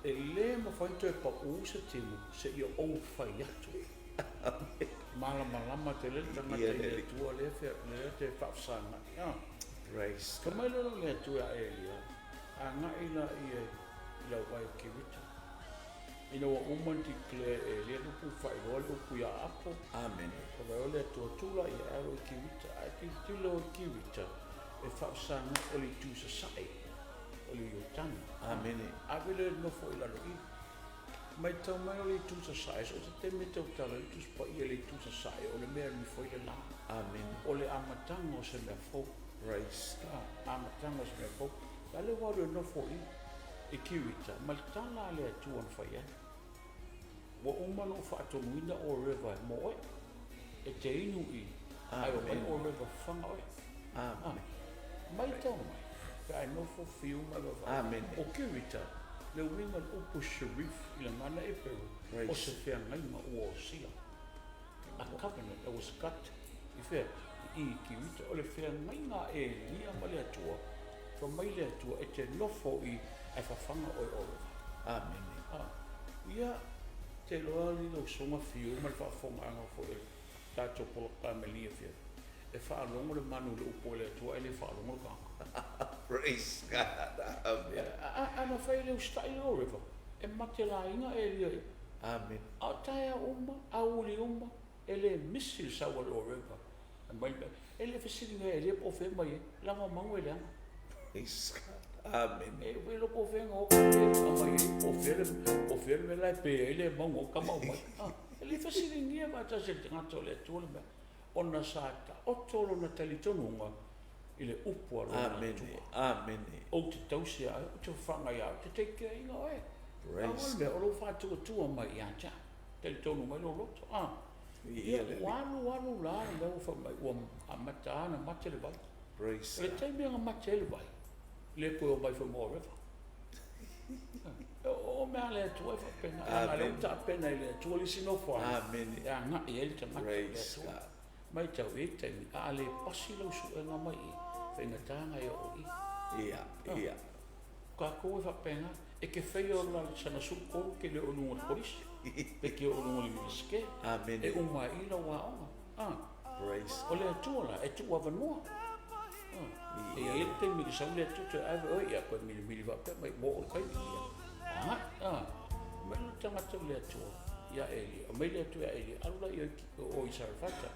e le mafai ona toe pau se timu seia ou fai atu. Malamalama tele le tagata i le Atua lea lea te faafesagai. A. Praise Fai God. mai loa le Atua ia Elia, Agai laia i lau vae o Kirita. Ina ua uma ona declare e Elia le upu, faailoa le upu ia Apo. Amene. Fai mai o le Atua, Tulai ae alu i Kirita. Ae tilotilo i Kirita, e faafesagai o le itu sasae o le Iotana. Amene. Ave lea nofo i lalo i. Matau mai o le itu sasae, so o se taimi e tautala ai le Tusi Paia i le itu sasae, o le mea e alu ifo ai le la. Amene. O le amataga o se mea fou. Praise God. Amataga o se mea fou. A lea ua alu e nofo i i Kirita ma le tala a le Atua na fai ai. Ua uma ona ou faatonuina Oreva e mo oe, e te inu i, ae omai Oreva fafaga oe. Amene. Maitau mai, pe a e nofo fiu ma e vaavaai. O Kirita, le uiga o le upu Sharif i le gagana Eperu, o se feagaiga ua osia. A covenant that was cut i fea? I i Kirita. O le feagaiga a Elia ma le Atua, fai mai le Atua, e te nofo i ae fafaga oe Oreva. Amene. Ia, te iloa alii lau susuga Fiu ma le faafofogaaga foi a le tatou polokalame i lenei afiafi, e faalogo le manu i le upu a le Atua ae le faalogo le tagata. Praise God. Amene. A na fai e le usitai le Oreva, e mate laina Elia i. Amene. A o taeao uma, aoauli uma, e le misi le sau a le Oreva. Aumai le mea. E le fesiligia e Elia po o fea e aumai ai, leaga o manu e leaga. Amene. E iloa po o fea e gaoka ai, aumai ai, po o fea le, po o fea le mea la e pe ai le manu o tama aumai. E le fesiligia faatasi e le tagata o le Atua le mea, ona sa taoto lona talitonuga i le upu a lona Atua. Amene. Ou te tausi ia oe, ou te fafaga ia oe, ou te take care ina oe. Pau le mea, o lou faatuatua mai ia te au. Talitonu mai lou loto. Ia, ua alu alu la le mea ua fai mai, ua amata lava ona mate le vai. O le taimi e mate ai le vai, le toe omai foi ma Oreva. O mea a le Atua e faapena. Leaga o lea ua tapena e le Atua le isi nofoaga e agai ai le tagata i le Atua. Matau, e i ai taimi, a le pasi lau suega mai i, faigata ona e oo i i. Ia, ia. O tatou e faapena, e te faia o la sana 13 e te le oo i luga o le kolisi, pe te oo i luga o le Iunivesite. Amene. E uma ai i i lau aoga. Praise O le Atua la, e tuu avanoa. E i ai le taimi e sau le Atua toe ave oe, ia toe milimili faapea mai, ua oo i le taimi. Ia, agai. Aumai le tagata i le Atua ia Elia, aumai le Atua ia Elia, alu la i o i Sarefata.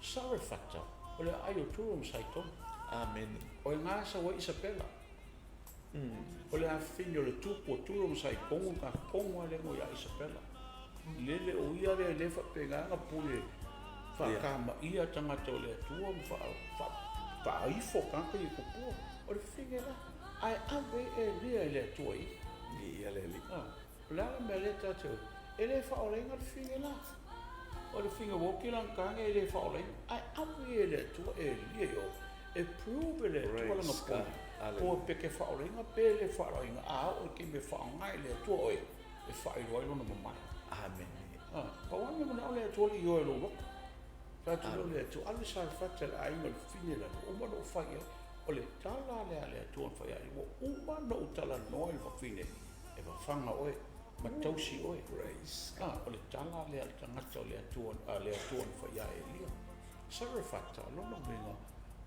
Sarefata, o le aai o Turo ma Saitona. Amene. O i ina sau ai Isapela. O le afafine o le tupu o Turo ma Saitonu, na tonu lava lea ia Isapela. Lele o ia lea lea faapena ona pule faatamaia tagata o le Atua ma faaifo tagata ia tupua. O le fafine la, ae ave Elia e le Atua i ia. Ia le Alii. O le a le mea lea tatou, e le faaolaina le fafine la. O le fafine ua oti lana tane e le faaolaina, ae ave ia e le Atua Elia i o, e prove e le Atua lana point, po o pe te faaolaina pe le faaolaina, a oo i le taimi e faaaoga e le Atua oe, e faailoa ai lona mamalu. Amene. Pau lava le mea manao le Atua le ioe i lou loto. Fai atu lea o le Atua, alu i Sarefata i le aiga o le fafine lea, ua uma ona ou fai i ai. O le tala lea a le Atua na fai ai, ua uma ona ou talanoa i le fafine, e fafaga oe ma tausi oe. O le tala lea a le tagata o le Atua, a le Atua na fai ia Elia. Sarefata, o lona uiga,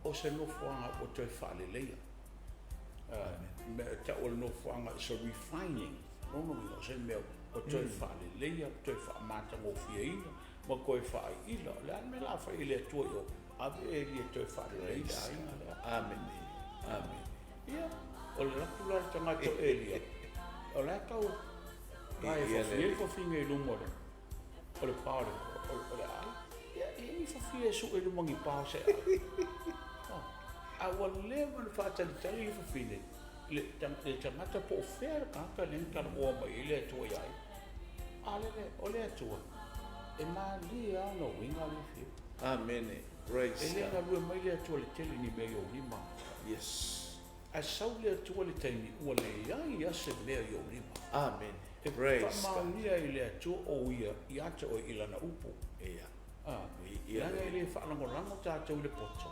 o se nofoaga ua toe faaleleia. Mea e tau o le nofoaga, it's a refining. Lona uiga, o se mea ua toe faaleleia, toe faamatagofieina, ma toe faaiila. O le a le mea o le a fai e le Atua i o? Ave Elia e toe faalelei le aiga lea. Amene. Amene. Ia, o le alu atu la o le tagata o Elia, o la e tau vae fafie le fafine i luma o le pa o le aai. Ia, e i ai ni fafie e sue i luma o ni pa o se aai? A ua leva ona faatalitali le fafine i le tagata po o fea le tagata lea na talanoa mai ai le Atua iā ia. A lele, o le Atua, e malie lava ona uiga le fia. Amene. Praise E le galue mai le Atua i le tele ni mea i ou lima. Yes. Ae sau le Atua i le taimi ua leai lava se mea i ou lima. Amene. E faamaonia ai e le Atua o ia ia te oe i Lana upu. Ia. Leaga e le faalagolago tatou i le poto,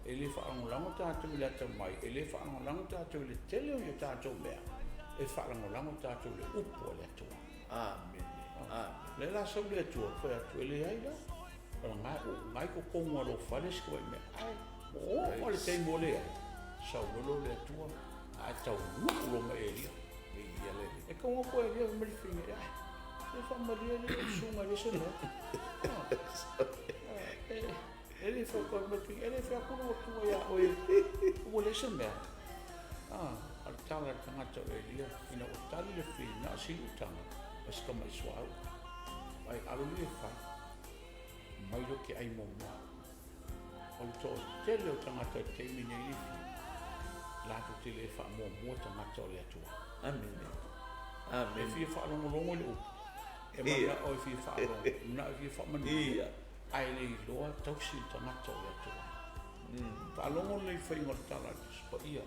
e le faalagolago tatou i le atamai, e le faalagolago tatou i le tele o ni a tatou mea, e faalagolago tatou i le upu a le Atua. Amene. Amene. Lea la sau le Atua, fai atu, e leai la, o lena e i totonu lava o lou fale si tamai mea, ae ua oo lava i le taimi ua leai, sau loa lea o le Atua, ae taunuu loa ma Elia. Viia le Alii. E taunuu atu Elia fai mai le fafine, E faamalie alii lau susuga e leai se mea. E le fai atu, e le fai atu lau Atua ia oe ua leai se mea. A o le tala a le tagata o Elia, ina ua tali le fili, na o si lutaga ma si tamai suauu. Ai alu alii e fai, mai lea ou te ai muamua. O le toatele o tagata i le taimi nei le fia, latou te le faamuamua tagata o le Atua. Amene. Amene. E fia faalogologo i le upu, e manao e fia faalogo, e manao e fia faamanuia, ae le iloa tausi le tagata o le Atua. Faalogo lelei i le faiga o le tala a le Tusi Paia,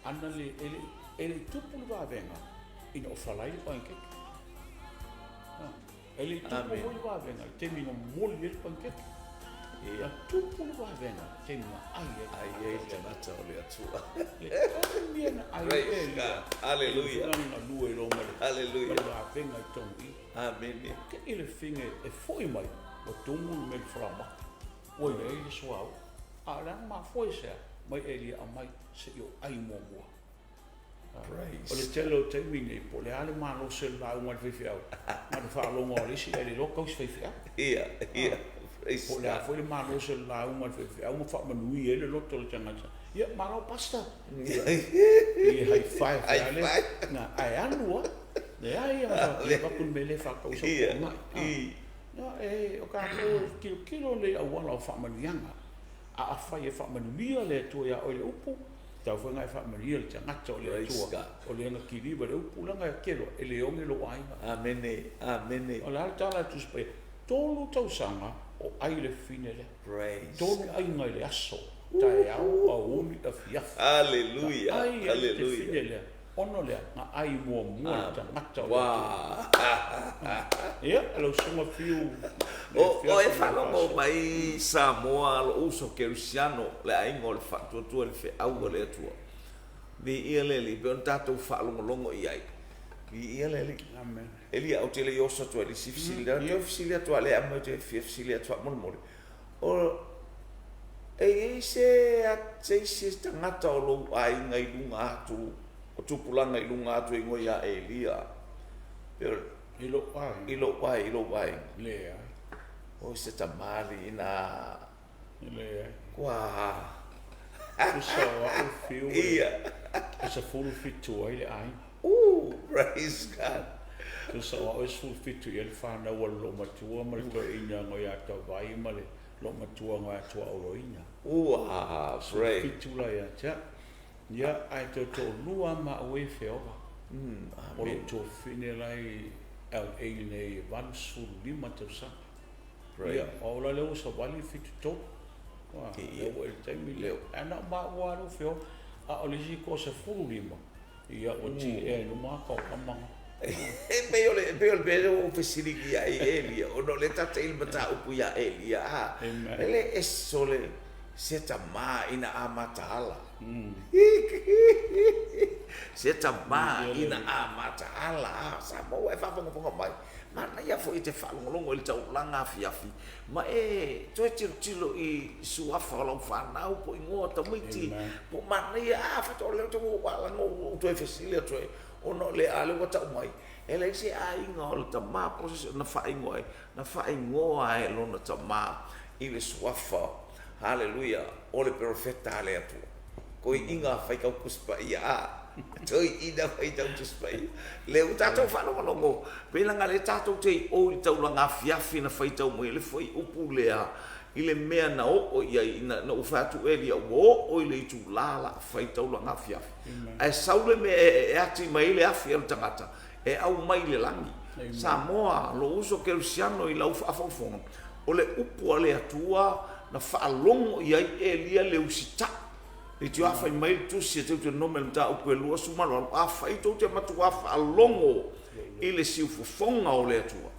ana le, e le, e le i tupu le vavega ina ua falai le panikeke. E le i tupu foi le vavega i le taimi na momoli ai le panikeke. Na tupu le vavega i le taimi na ai ai le tagata o le Atua. Le taimi na ai ai Elia. Haleluia. E galue loa ma le vavega i totonu i i. Amene. Te i le fine e foi mai, ua tumu le mea i le falaoamata. Ua i ai le suauu. A o le a mafua i se a? Mai Elia aumai se i ou ai muamua. O le tele o taimi nei, po o le a le malosi o le lauga a le faifeau, na o le faalogo lava o le isi ae le iloa tausi faifeau. Po o le a foi le malosi o le lauga a le faifeau ma faamanuia ai le loto o le tagata, ia malo Pastor, ia high five lava lea, ae alu lava, leai lava, e avatu le mea lea e faatau ai sau poonai. O tatou e tilotilo lelei i auala o faamanuiaga. A afai e faamanuia le Atua ia oe i le upu, tatau foi ona e faamanuia le tagata o le Atua, o lea na kiliva i le upu, leaga e kelo, e le oge lou aiga. Amene, amene. O le a le tala a le Tusi Paia? 3 tausaga o ai le fafine lea. Praise 3 aiga i le aso, taeao, aoauli, afiafi. Hallelujah, Na ai ai le fafine lea. Ona o le a? Na ai muamua le tagata o le Atua. Ia, lau Susuga Fiu. O e faalogo mai Samoa, lou uso kerisiano, le aiga o le Faatuatua i le Feau a le Atua. Viia le Alii, pei ona tatou faalogologo i ai. Viia le Alii. Amen. Elia, ou te le i oso atu ai i le isi fesili, lea ou te fesili atu lava, lea aumai ou te fia fesili atu faamolemole. O, e i ai se, se isi tagata o lou aiga i luga atu, o tupulaga i luga atu e igoa ia Elia? Pe o. I lou aiga. I lou aiga, i lou aiga. Leai. O se tamalii ina. Leai. Kua. Tusa o au fiu e. Ia. E 17 ai le aiga. Praise God. Tusa o au e 17 i ai le fanau a le loomatua ma le toeaina ngo ia Tavai ma le loomatua ngo ia Tuaoloina. Ua, praise. 17 la ia te au. Ia, ae toe toalua lava maua ia e feola. O lou tuafafine la e i LA nei e 85 tausaga. Ia, o au la lea ua savali le 73. Ua, lea ua i le taimi lea. Ae na o maua lava lea ua feola. A o le isi toa 15, Ia, ua tiea i luma ata o tama na. E pei o le, pei o le mea lea ua ou fesiligia ai Elia, ona o lea ta te i le mataupu iā Elia, a, e le ese o le, se tama ina a mataala. Se tama ina a mataala, a, Samoa ua e faafogafoga mai, manaia foi e te faalogologo i le taulaga afiafi, Ma e toe tilotilo i suafa o lau fanau po o igoa o tamaiti po o manaia, a faatoa lea ou te ua alaga ou toe fesili atu ai ona o le a lea ua tau mai, e leai se aiga o le tama po o se isi na faaigoa ai, na faaigoa e lona tama i le suafa, haleluia, o le perofeta a le Atua. Toeaiina faitau Tusi Paia, a, toeaiina faitau Tusi Paia. Lea ua tatou faalogologo, pei leaga lea tatou te i o i le taulaga afiafi na faitau mai ai le fuaiupu lea i le mea na oo i ai, ina ua fai atu Elia ua oo i le itula la fai taulaga afiafi. Ae sau le mea e ati mai ai le afi a le tagata e aumai i le lagi. Samoa, lou uso kerisiano i lau faafogafoga, O le upu a le Atua na faalogo i ai Elia le usitai. Leitioa a fai mai le Tusi a Teutonome i le mataupu e 28, Afai tou te matuā faalogo i le siufofoga o le Atua,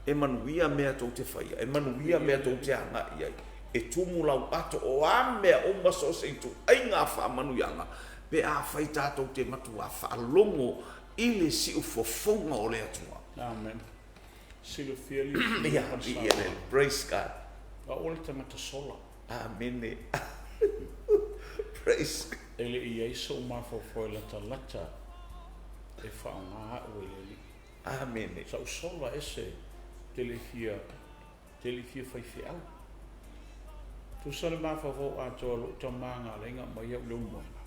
e manuia mea tou te faia, e manuia mea tou te agai i ai, e tumu lau ato, o a mea uma so o se ituaiga faamanuiaga, pe afai tatou te matuā faalogo i le siufofoga o le Atua. Amen. Silafia le Ia, ma le saunoaga. Praise God. O au o le tagata sola. Amene. Praise God. E le i i ai sou mafaufau e latalata e faaaoga au e le Alii. Amene. Sa ou sola ese te le fia te le fia faifeau. Tusa le mafaufau atoa o lou tama na ala ai na aumai au i Leulumoega.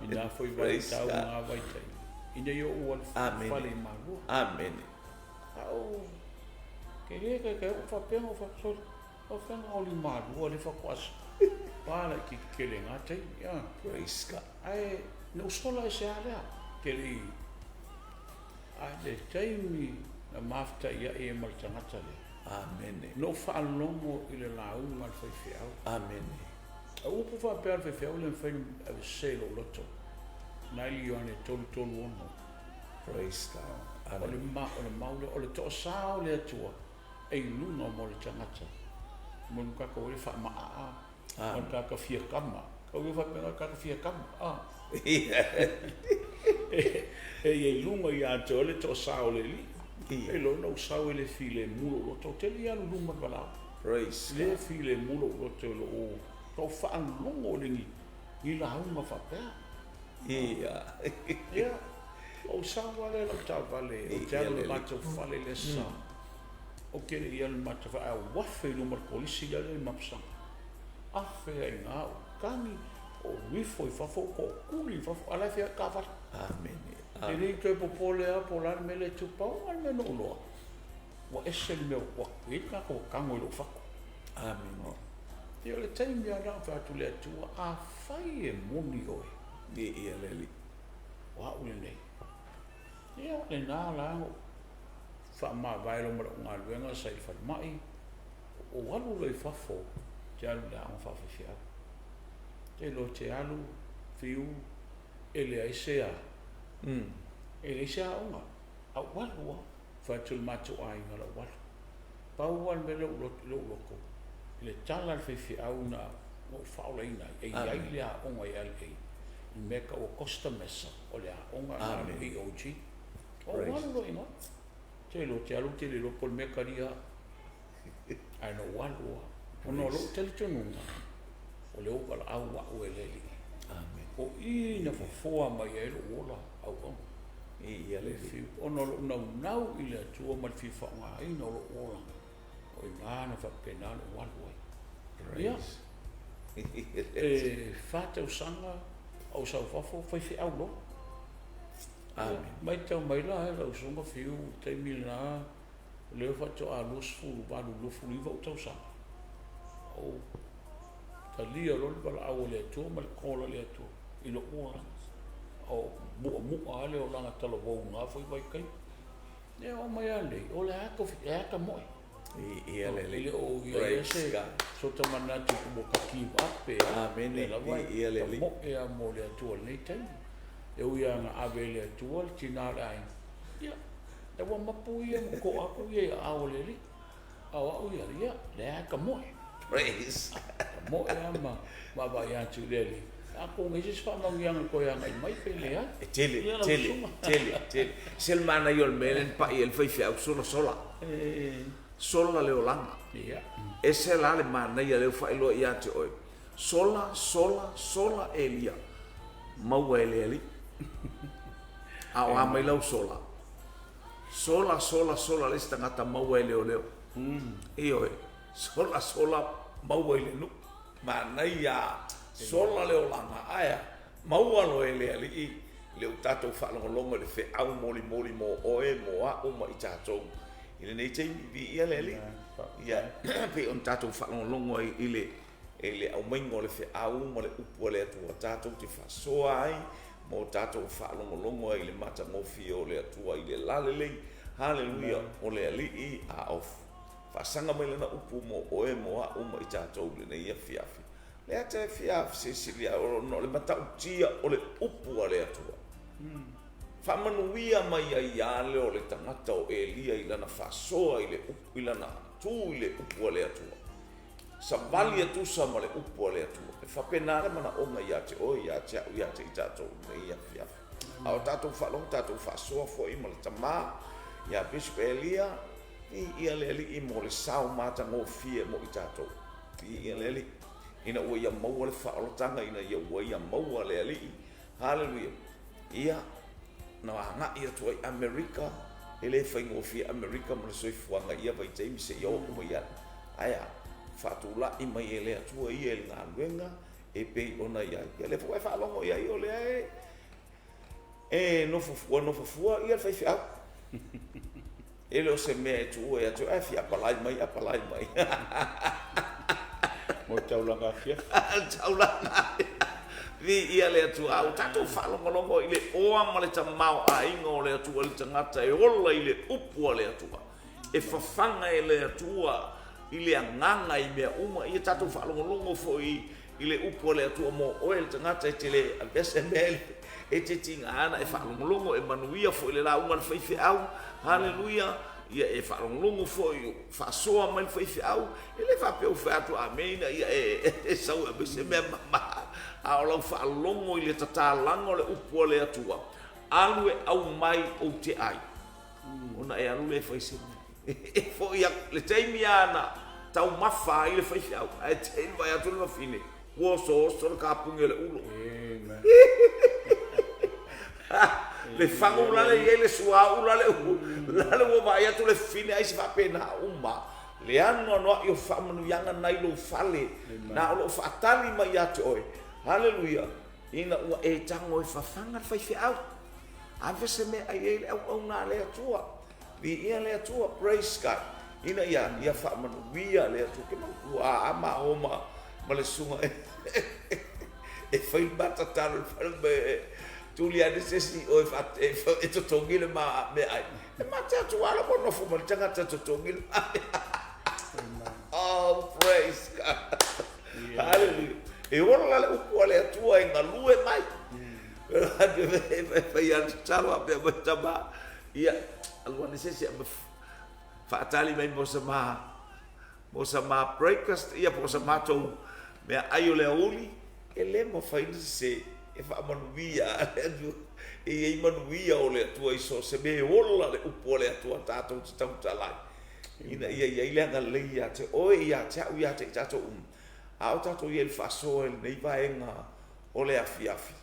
I na foi vaitau ma na vaitaimi ina ia ou alu fale i Malua. Amene. A o tele taitai ou faapea na ou fai atu, sole, faapefea ona oli Malua lea faatoa pa laitiiti tele i na taimi a. Praise God. Ae na ou sola ese lava lea, te le i, a i le taimi na mafetaiai ai ma le tagata lea. Amene. Na ou faalogo i le lauga a le faifeau. Amene. O upu faapea a le faifeau e le mafai ona avesese i lou loto. Na i Ioane 3:36. Praise God. O le ma, o le mau lea, o le toasa o le Atua e i luga mo le tagata, mo le tagata ua le faamaaa, mo le tagata fia kama. Tau ia faapea le tagata fia kama, a. E i ai luga ia te oe le toasa o le Alii. E iloa ona ou sau e le filemu lou loto, ou te le i alu i luma i le valaau. Praise Le filemu lou loto i lou, lou faalogo i le ni, ni lauga faapea. Ia. Ia, ou sau lava lea i lau taavale, ou te alu i le matou fale i le Aso Sa. Ou te le i alu i le matou fale, ae ou afe i luma o le kolisi lea i Mapusaga. Afe ai i ina ou tagi, ou ifo i fafo, ou tootuli i fafo, a o la e feoai taavale. Amene. E le i toe popole lava po o le a le mea lea e tupu, pau lava le mea na ou iloa, ua ese le mea ua i ai le tagata ua tago i lou fatu. Amene. Ia o le taimi lava lena ou fai atu i le Atua, afai e moni oe, Viia le Alii. O au lenei. Ia, lena la na ou faamavae loa ma lau galuega sa i le falemai, ou alu loa i fafo, ou te alu i le aoga faafaifeau. Te iloa ou te alu, fiu, e leai se a, e leai se aoga, ae ou alu lava. Fai atu i le matou aiga o le a ou alu. Pau lava le mea lea i lou loto, i le tala a le faifeau na ou faaolaina ai, e i ai le aoga i LA, i le mea e tau o Costa Mesa, o le aoga lena a le AOG. Ou alu loa i ina, te iloa ou te alu ou te le iloa po o le mea e talia au. Ae na ou alu lava, ona o lou talitonuga, o lea ua valaau au e le Alii. O i na fofoa mai ai lou ola auauna. Ona o lou naunau i le Atua ma le fia faaaogaina o lou olaga, o i ina na faapena ona ou alu ai. Ia, e fa tausaga o ou sau i fafo, faifeau loa. Ia, matau mai la e lau susuga Fiu i le taimi lena, o lea faatoa 28, 29 ou tausaga, ou talia loa le valaau a le Atua ma le call a le Atua i lou olaga. O mu'amu'a lava le olaga talavou i na foi vaitaimi. Ia oo mai lava nei, o le a ta moe. Ia E le o i ai se sota manatu ua ta give up pe a. Amene. O lea lava e ta moe lava mo le Atua i lenei taimi. E ui lava na ave e le Atua le tina o le aiga, ia, la ua mapu ia ma to'a atu ia i aao o le Alii. A o au ia, ia, lea lava e tamoe. Praise. Tamoe lava ma vaavaai atu i le Alii. Atonu e i ai se isi faamanuiaga e toe agai mai pe leai. E tele, tele, tele, tele. Se le manaia o le mea lea na pai ai le faifeau, sola, sola. Sola le olaga. Ia. Ese la le manaia lea ua faailoa ia te oe. Sola, sola, sola Elia, maua e le Alii. A o a mai lau sola? Sola, sola, sola le isi tagata maua e leoleo. Ioe, sola, sola maua i le nuu. Manaia, sola le olaga, ae a? Maua loa e le Alii le tatou faalogologo i le feau molimoli mo oe, mo a'u ma i tatou i lenei taimi. Viia le Alii. Ia, pei ona tatou faalogologo ai i le i le aumaiga o le feau ma le upu a le Atua tatou te faasoa ai ma o tatou faalogologo ai i le matagofie o le Atua i le lalelei. Haleluia! O le Alii a o faasaga mai Lana upu mo oe, mo a'u ma i tatou i lenei afiafi. Lea te fia fesilisili au ona o le matautia o le upu a le Atua. Faamanuia mai ai lava lea o le tagata o Elia i lana faasoa i le upu, i lana tu i le upu a le Atua. Savali e tusa ma le upu a le Atua. E faapena le manaoga ia te oe, ia te au, ia te i tatou i lenei afiafi. A o tatou faalogo, tatou faasoa foi ma le Tama ia Bishop Elia, viia le Alii mo le sao matagofie mo i tatou. Viia le Alii, ina ua ia maua le faaolataga, ina ia ua ia maua le Alii. Haleluia. Ia. Na agai atu ai i Amerika, e le faigofie Amerika ma le soifuaga i ia vaitaimi seia oo mai ai. Ae a? Faatulai mai e le Atua ia i le galuega e pei ona i ai. Ia lea foi ua e faalogo i ai o lea e e nofo, ua nofo fua ia le faifeau. E le o se mea e tuua ia te oe, ae fia apalai mai, apalai mai. Mo le taulaga afiafi. Taulaga afiafi. Viia le Atua. A ua tatou faalogologo i le oa ma le tamaoaiga o le Atua i le tagata e ola i le upu a le Atua. E fafaga e le Atua i le agaga i mea uma. Ia tatou faalogologo foi i le upu a le Atua mo oe le tagata e te le avea se mea e te tiga ana e faalogologo, e manuia foi le lauga a le faifeau. Haleluia! Ia e faalogologo foi, faasoa mai le faifeau, e le faapea ua fai atu amene ina ia e sau e aumai se mea mama, a o lau faalogo i le tatalaga o le upu a le Atua, alu e aumai ou te ai. Ona e alu lea e fai se mea. E foi atu, le taimi lava na taumafa ai le faifeau, ae te i vaai atu le vafine, ua osooso le kapugi o le ulo. Le fagu lale i ai le suauu lale lale ua vaai atu le fafine ai se faapena uma. Le anoanoai o faamanuiaga na i lou fale, na o lo o faatali mai ia te oe. Haleluia! Ina ua e tago e fafaga le faifeau. Ave se meaai ai le auauna a le Atua. Viia le Atua, praise God, ina ia ia faamanuia le Atua. Ke manatua a ma o ma ma le susuga e fai le ma tatalo i le fale me tuli ane se isi i o e e totogi le ma meaai. E ma te Atua la ua nofo ma le tagata e totogi le ma meaai. Oh, praise God. Hallelujah. E ola le upu a le Atua e galue mai. E fai a le tatalo a pea mai tama. Ia, alu ane se isi a faatali mai mo sa ma mo sa ma breakfast, ia po o sa matou meaai o le aoauli, e le mafai ona sese e faamanuia le Atua. E i ai manuia o le Atua i so o se mea e ola le upu a le Atua tatou te tautala ai, ina ia i ai le agalelei ia te oe, ia te au, ia te i tatou uma, a o tatou i ai i le faasoa i lenei vaega o le afiafi.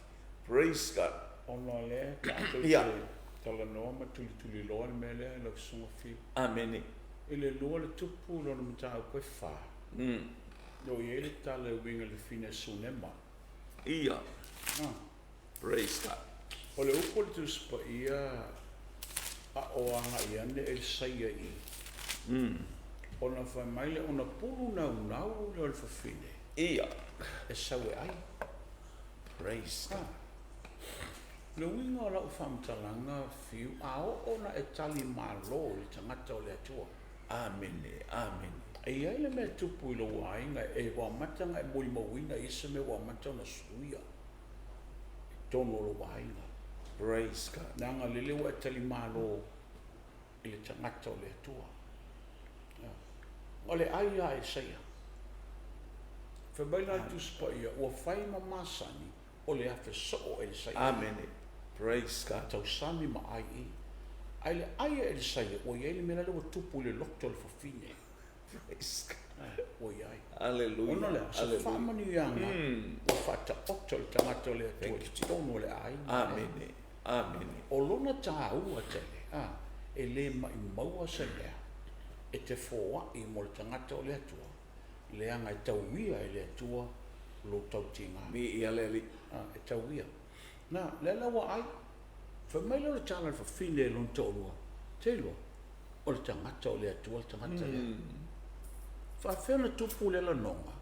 Praise God. Ona o lea tatou te talanoa ma tulituliloa le mea lea i lau Susuga Fiu. Amene. I le lua le tupu lona mataupu e fa, o lo o i ai le tala e uiga i le fine Sunema. Ia. Praise God. O le upu a le Tusi Paia a o agai ane Elisaia i i, ona fai mai lea, ona pulu naunau lea o le fafine. Ia. E sau e ai. Praise God. Le uiga o lau faamatalaga Fiu, a oo ona e tali malo i le tagata o le Atua. Amene, amene. E i ai le mea e tupu i lou aiga e ua amata ona e molimauina i se mea ua amata ona suia i totonu o lou aiga. Praise God. Leaga lele ua e tali malo i le tagata o le Atua. O le ai a Isaia. Fai mai la le Tusi Paia, ua fai ma masani o le afe soo o Elisaia. Amene. Praise God. Tausami ma ai i. Ae le ai a Elisaia, ua i ai le mea lale ua tupu i le loto o le fafine. Praise God. Ua i ai. Aleluia. Ona lea, se faamanuiaga ua faataoto le tagata o le Atua i totonu o le aiga. Amene. Amene. O lona taua tele, a, e le maʻimaua se mea e te foaʻi mo le tagata o le Atua, leaga e tauia e le Atua lou tautiga. Viia le Alii. A, e tauia. Na, lea la ua ai. Fai mai lea o le tala a le fafine i lona toalua, Te iloa, o le tagata o le Atua le tagata lea. Faafefea ona tupu lea lanoga?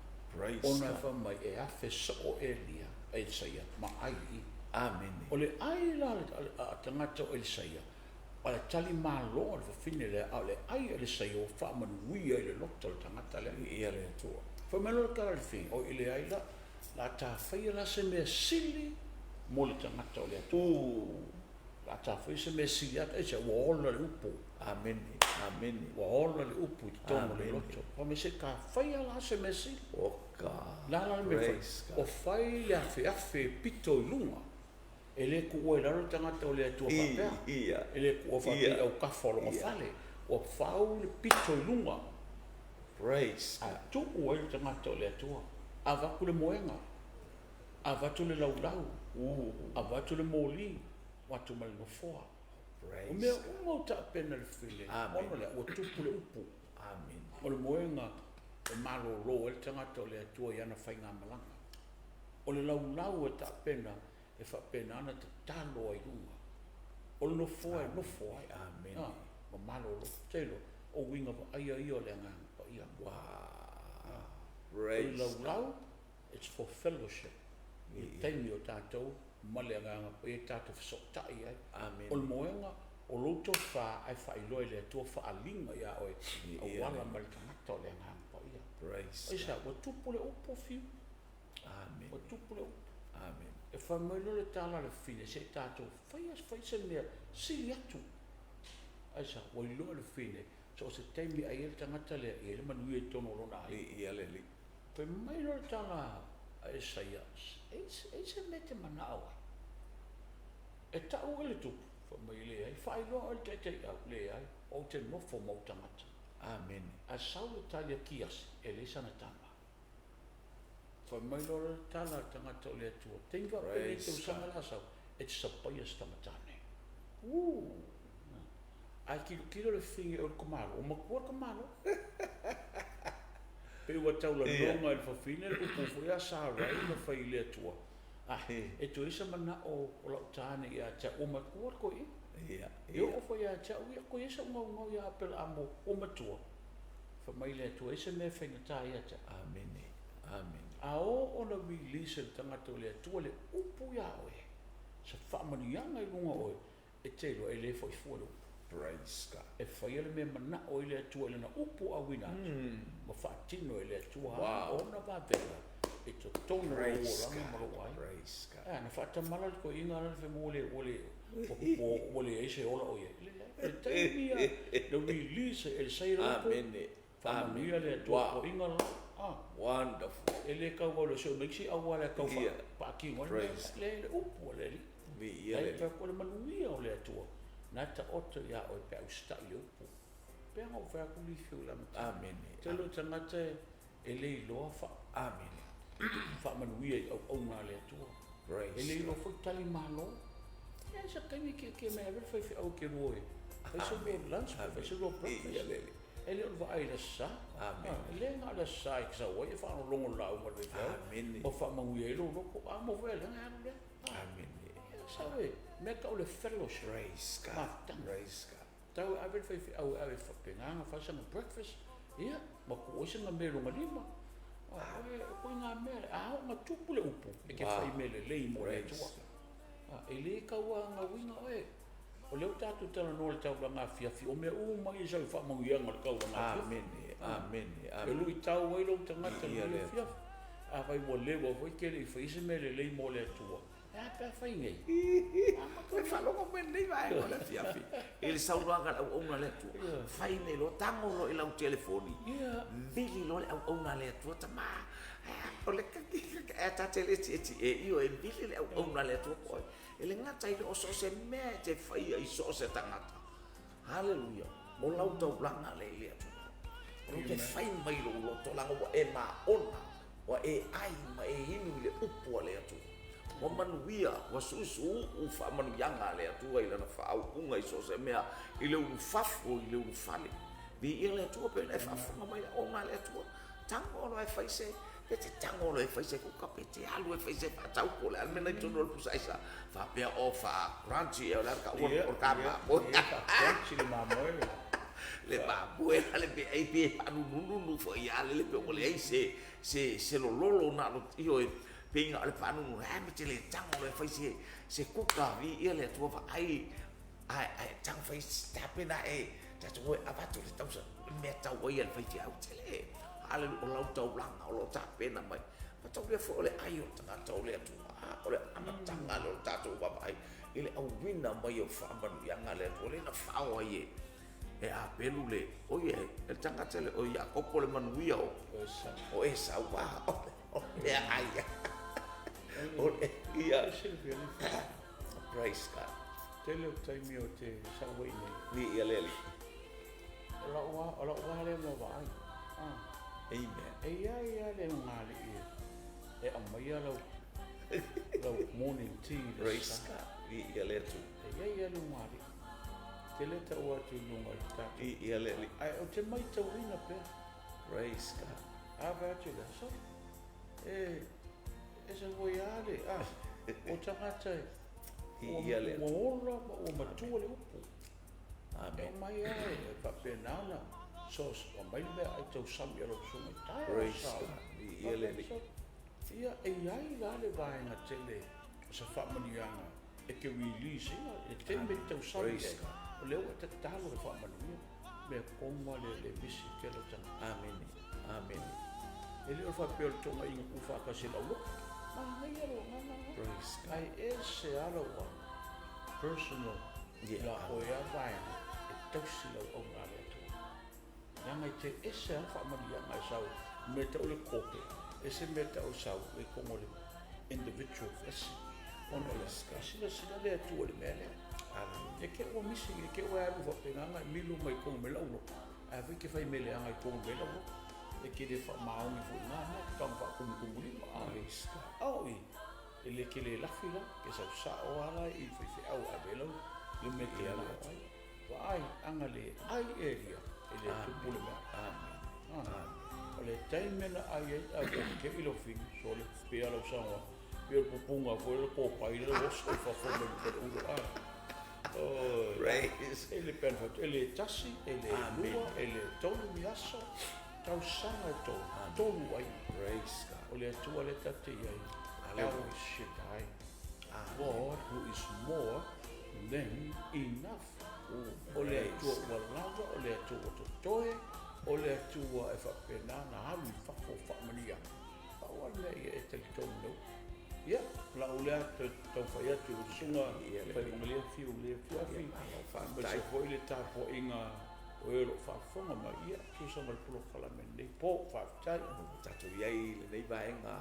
Ona e fai mai e afe soo Elia, Elisaia ma ai i. Amene. O le ai la a tagata o Elisaia, o le tali malo a le fafine lea, a o le ai a Elisaia ua faamanuia i le loto o le tagata lea. Viia le Atua. Fai mai loa le tala a le fafine, oi i leai la, la ta faia la se mea sili mo le tagata o le Atua. O le a ta faia se mea sili atu, aisea? Ua ola le upu. Amene, amene. Ua ola le upu i totonu o le loto. Fai mai, se ta faia la se mea sili. Oh God. La la le mea fai, o fai le afeafe pito i luga. E le tuua i lalo le tagata o le Atua faapea. E le tuua faapea i autafa o lona fale. Ua fau le pito i luga. Praise God. A tuu ai le tagata o le Atua. Avatu le moega. Avatu le laulau. Avatu le moli. O atu ma le nofoa. O mea uma ua tapena le fili, ona lea ua tupu le upu. O le moega e malolo ai le tagata o le Atua i ana faigamalaga. O le laulau e tapena e faapena ona tatalo ai i luga. O le nofoa e nofo ai. Ma malolo. Tailo, o uiga vaaia ia o le Agaga Paia. O le laulau, it's for fellowship. I le taimi o tatou ma le Agaga Paia tatou fesootai ai. O le moega, o lou tofa ae faailoa i le Atua faaaliga ia oe, auala mai le tagata o le Agaga Paia. Aisea? Ua tupu le upu, Fiu. Ua tupu le upu. E fai mai loa le tala a le fine, se i tatou faia, fai se mea sili atu. Aisea? Ua iloa e le fine, so o se taimi e ai ai le tagata lea, e i ai le manuia i totonu o lona aiga. Fai mai loa le tala a Esaia, E i ai se mea e te manao ai? E tau oe le tupu? Fai mai, E leai. Faailoa oe le taitaiau? Leai. Ou te nofo ma ou tagata. Amene. Ae sau le tali a Kiasi, e leai sana tama. Fai mai loa le tala a le tagata o le Atua, Taimi faapena i tausaga la sau, e te sapaia se tama tane. Uu! Ae tilotilo le fafine o le tamaloa, ua matua le tamaloa. Pei ua taulanoga e le fafine le upu foi a Sarai na fai i le Atua, Ah, e toe i ai se manao o lau tane ia te au, ua matua le toeaina. E oo foi ia te au ia, toe i ai sou naunau ia Aperaamo, ua matua. Fai mai le Atua, e i ai se mea e faigata ia te au. Amene. Amene. A oo ona release e le tagata o le Atua le upu ia oe, se faamanuiaga i luga o oe, E te iloa e le foi fua le upu. Praise God. E faia le mea manao ai le Atua i lana upu ua auina atu, ma faatino e le Atua ona vavela i totonu o lou olaga ma lou aiga. Praise God. Ea, na faatamala le toeaina la le fai mai ua le, ua, ua leai se ola o i ai. Leai, o le taimi ia na release e le saia le upu, Amene. faamanuia le Atua i le toeaina la. Ah. Wonderful. E le tau o le isi auala e tau faatino ai le mea, leai, le upu a le Alii. Viia le Alii. O le manuia o le Atua, na taoto ia oe pe a usitai le upu. Pei ona ou fai atu Lifiu i le amataga. Amene. Tele o tagata e le iloa Amene. faamanuia i auauna a le Atua. Praise E le iloa foi tali malo. E se taimi tietie mai ave le faifeau e te lua e fai se lua lunch pe fai se lua breakfast. Viia le Alii. E le o le vaai i le Aso Sa. Amene. E le na o le Aso Sa e te sau ai e faalogologo i le lauga a le faifeau. Amene. Ma faamanuia ai lou loto. A mo foi a leaga e alu lea. Amene. Sau e mea tau le fellowship. Praise God. Mafutaga. Praise God. Tau e ave le faifeau e ave faapena ona fai sana breakfast, ia, ma tuu ai sana mea i lona lima. O ituaiga mea lea, a oo ina tupu le upu, e te fai mea lelei mo le Atua. E le tauagauina oe. O lea ua tatou talanoa i le taulaga afiafi, o mea uma ia e sau i faamanuiaga o le taulaga afiafi. Amene, amene, E amene. luitau ai lou tagata i Viia lenei le Atua. afiafi. Afai ua lewa foi ke le i faia se mea lelei mo le Atua, e a pe a fai nei? Toe faalogo mai lenei vaega o le afiafi i le saunoaga a le auauna a le Atua. Fai nei loa, tago loa i lau telefoni, vili loa le auauna a le Atua, tama, o le e ta te le tietie ioe, vili le auauna a le Atua po o ai. E le gata i lea o so o se mea e te faia i so o se tagata. Haleluia! O lau taulaga lea i le Atua. O lou te fai mai i lou loto, leaga ua e maona, ua e ai ma e inu i le upu a le Atua. Ua manuia, ua suusuuu faamanuiaga a le Atua i Lana faaupuga i so o se mea, i le ulufafo, i le ulufale. Viia le Atua pei ona e faafofoga mai, ona a le Atua. Tago loa e fai se, pe te tago loa e fai se kuka, pe te alu e fai se faatau po o le a le mea na i totonu o le pusa aisa, faapea o faa-crunchy ea o le a le taua o le ta mamoe. Ia, faa-crunchy le mamoe. Le mamoe la le mea ai pe faanunununu foi lava lele pe ua leai se, se, se lololo na o le, ioe, pei na o le faanununu, ae ma te le tago loa e fai se, se kuka, viia le Atua vaai, ae, ae tago fai tapena e tatou o e avatu le tausa, mea tau ai a le faifeau tele. Haleluia, o lau taulaga o lo o tapena mai. Mataulia foi o le ai o le tagata o le Atua, o le amataga lea o le tatou vaavaai i le auina mai o faamanuiaga a le Atua, lea na fao ai e e Apelu le, oi e le tagata le, o Iakopo le manuia o o Esau, o le meaai o le, ia. Praise God. Tele o taimi o te sau ai nei. Viia le Alii. O lau lava, o lau lava lea mea vaai. Amen. E i ai lava le ugali'i e aumaia lau, lau morning tea i le Praise sa. God. Viia le Atua. E i ai lava le ulugalii. Ou te le taua atu i luga i le tatou. Viia le Alii. Ae ou te maitauina pea. Praise God. A vaai atu i le aso, e ese foi lava le, a, o tagata e, Viia le ua Atua. ola ma ua matua le upu. E Amen. aumai lava e faapena ona so, aumai le meaai tausami a lau susuga i taeao Praise sao. God. Viia le Alii. Ia, e i ai la le vaega tele o se faamanuiaga e te release ina i le taimi e te tausami Praise ai. God. O lea ua tatalo e faamanuia mea koma le le misi tele o tagata. Amene. Amene. E le o le faapea o le togaiga tuufaatasi e le aulotu. Manaia lou agaga lena. Praise God. Ae ese lava lau personal Yeah. la oe lava vaega e tausi lau auga a le Atua. Leaga e te ese lava le faamanuiaga e sau i mea tau le kope, ese mea tau sau i totonu o le individual blessing. Ona o le a? Silasila le Atua i le mea lea. Hallelujah. E te ua misi, e te ua alu faapena na e milo mai totonu mai lau loto. Ae foi te fai mea leaga i totonu mai lau loto. E te le faamaoni foi i na mea, te tago faakumukumulima. Praise God. A o i, e le te le lafi la, te sau sao lava la i faifeau e ave ai lau le mea e te manao ai. Vaai, ana le ai Elia, e le tupu le mea. Amen. O le taimi na ai ai, a ua kei lau fini, sole, pea lau saunoaga, pei o le pupuga foi lea o le kopai lea ua oso i fafo mai le faleula. Oi, Praise. e le pea na fai atu, e le tasi, e le lua, e le tolu ni aso, tausaga e tolu, tolu aiga. Praise God. O le Atua lea tatou te i ai, El Hallelujah. Shaddai, God who is more than enough. O le Atua ua lava, o le Atua ua totoe, o le Atua e faapena ona alu i fafo faamanuiaga. Pau lava le mea ia e talitonu lea. Ia, o lau lea toe taumafai atu i lau susuga Faimalie Fiu i lenei afiafi, aemaise foi le tapuaiga o e o lo o faafofoga mai, ia, tusa ma le polokalame i lenei po. Faafetai. Ua tatou i ai i lenei vaega,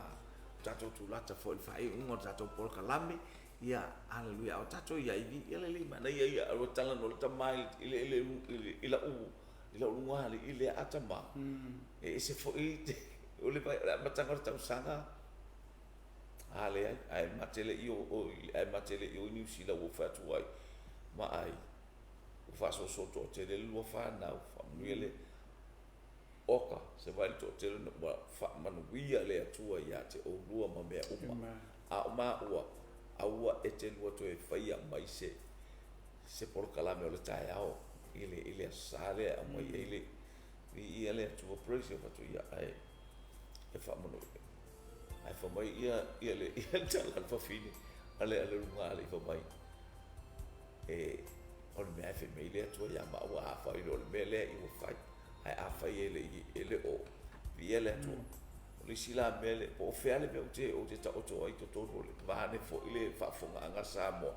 ua tatou tulata foi i le faaiuga o le tatou polokalame, ia, aleluia, a o tatou i ai, viia le Alii, manaia ia, ua talanoa le tama i le, i le, i le, i lau, i lau lugalii lea a tama, e ese foi te, o le, o le amataga o le tausaga, a leai, ae ma te le i o, ae ma te le i o i Niu Sila ua ou fai atu ai, ma ai, ua faasoasoa toatele le lua fanau, faamanuia le Oka, se vai le toatele ona ua faamanuia le Atua ia te oulua ma mea uma. A o maua, aua e te lua toe faia mai se se polokalame o le taeao i le i le Aso Sa lea e aumai ai le Viia le Atua Praise Your Fatu ia ae e faamanuia. Ae fai mai ia ia le ia le tala a le fafine a le a le lugalii fai mai e o le mea e fai mai le Atua ia maua afai loa o le mea lea i ua fai. Ae afai e le i, e le o viia le Atua, o le isi la mea le, po o fea le mea ou te, ou te taoto ai i totonu o le, vaeane foi le faafofogaaga a Samoa,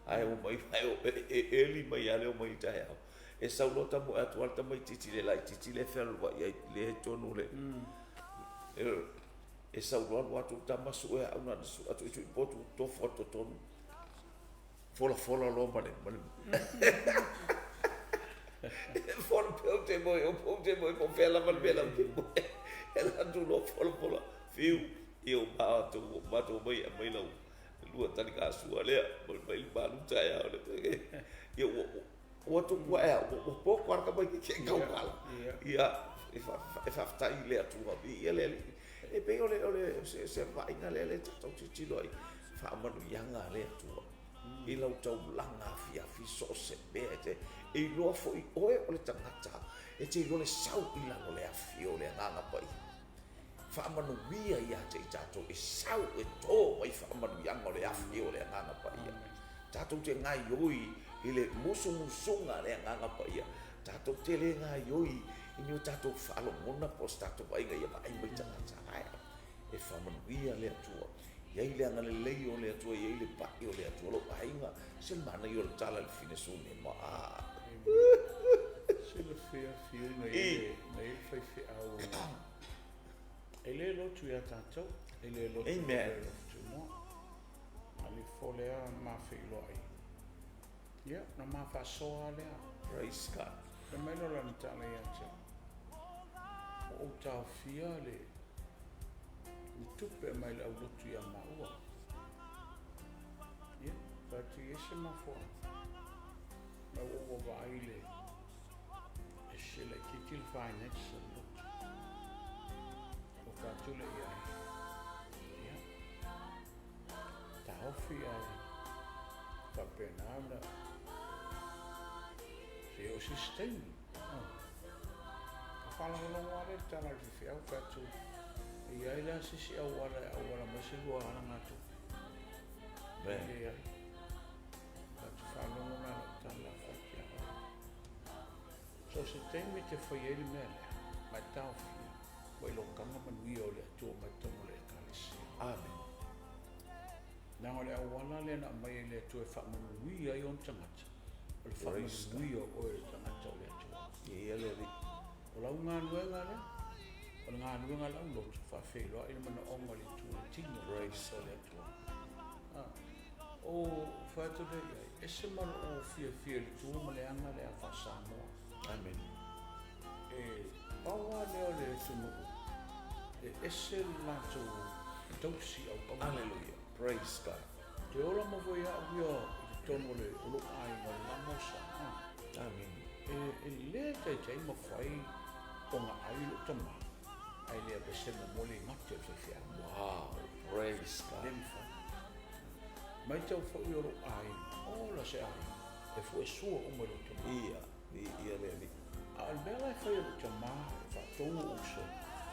ae omai, ae e eli mai lava le omai i le taeao, e sau loa tamoe atu lava le tamaitiiti le laitiiti lea e fealuai ai lea i totonu o le, e sau loa alu atu le tama sue au na ona sue atu i Tuipotu, tofu atu i totonu. Folafola loa ma le ma le fola pe ou te moe ou te moe po o fea lava le mea la ou te moe e alu atu loa folafola fiu ia ua matou matou omai e aumai lau lua taligasua lea mai le malu taeao le ia ua ua tupu ae au ua poto lava le tamaitiiti e tautala ia e faafetai i le Atua viia le Alii e pei o le o le se vaaiga lea lea tatou tilotilo ai faamanuiaga a le Atua i lau taulaga afiafi so o se mea e te iloa foi oe o le tagata e te iloa le sau i lalo o le afi o le Agaga Paia. Faamanuia ia te i tatou e sau e to mai faamanuiaga o le afi o le Agaga Paia. Tatou te gaioi i le musumusuga a le Agaga Paia. Tatou te le gaioi i ni o tatou faalogona po o se tatou vaaiga ia vaai mai tagata ae e faamanuia le Atua. I ai le agalelei o le Atua, i ai le pai o le Atua. Lou aiga, se le manaia o le tala i le Finesunema. Silafia Fiu na i ai na i ai le faifeau e le lotu ia tatou, e le lotu i le lotu Tumua. A le fo lea ma feiloai. Ia, na ma faasoa lava lea. Praise God. Fai mai loa lana tala ia te au, Ua ou taofia le le tupe mai le aulotu ia maua. Ia, Fai atu i ai se mafuaaga, ma ua ou vaavaai i le ese laitiiti le finance a le lotu. Ua fai atu lea i ai, ia, taofi ae faapena ona se i oo i se isi taimi. Ona faalogologo lava lea i le tala a le faifeau, fai atu, e i ai la se isi auala e auala mai se lua alagatupe? E leai. Fai atu, faalogo la i lau tala e fai atu ia oe. So o se taimi e te fai ai le mea lea, ma e taofia, ua ilotaga manuia o le Atua mai totonu o le Ekalesia. Amen. Leaga o le auala lea na aumai e le Atua e faamanuia ai ona tagata, o le faamanuia o oe le tagata o le Atua. Ia le Alii. O lau galuega lea, o le galuega a le aulotu, faafeiloai le manaoga o le Itu o le tino o le tagata o le Atua. O fai atu lea i ai, ese ma lou fiafia i le tu ma le aga lea faa-Samoa. Amen. E pau lava lea o le atunuu e ese le latou tausi auauna. Hallelujah. Praise God. Te ola ma foi au ia i totonu o le o lou aiga o le Lamosa. Amen. E le taitai mafai ona ai lou tama, ae le aveese momoli gate o le faifeau. Wow. Praise God. Le mafai. Matau foi o lou aiga, ola se aiga, e fuesua uma i lou tama. Ia, ia le Alii. A o le mea la e fai e lou tama e faatonu uso,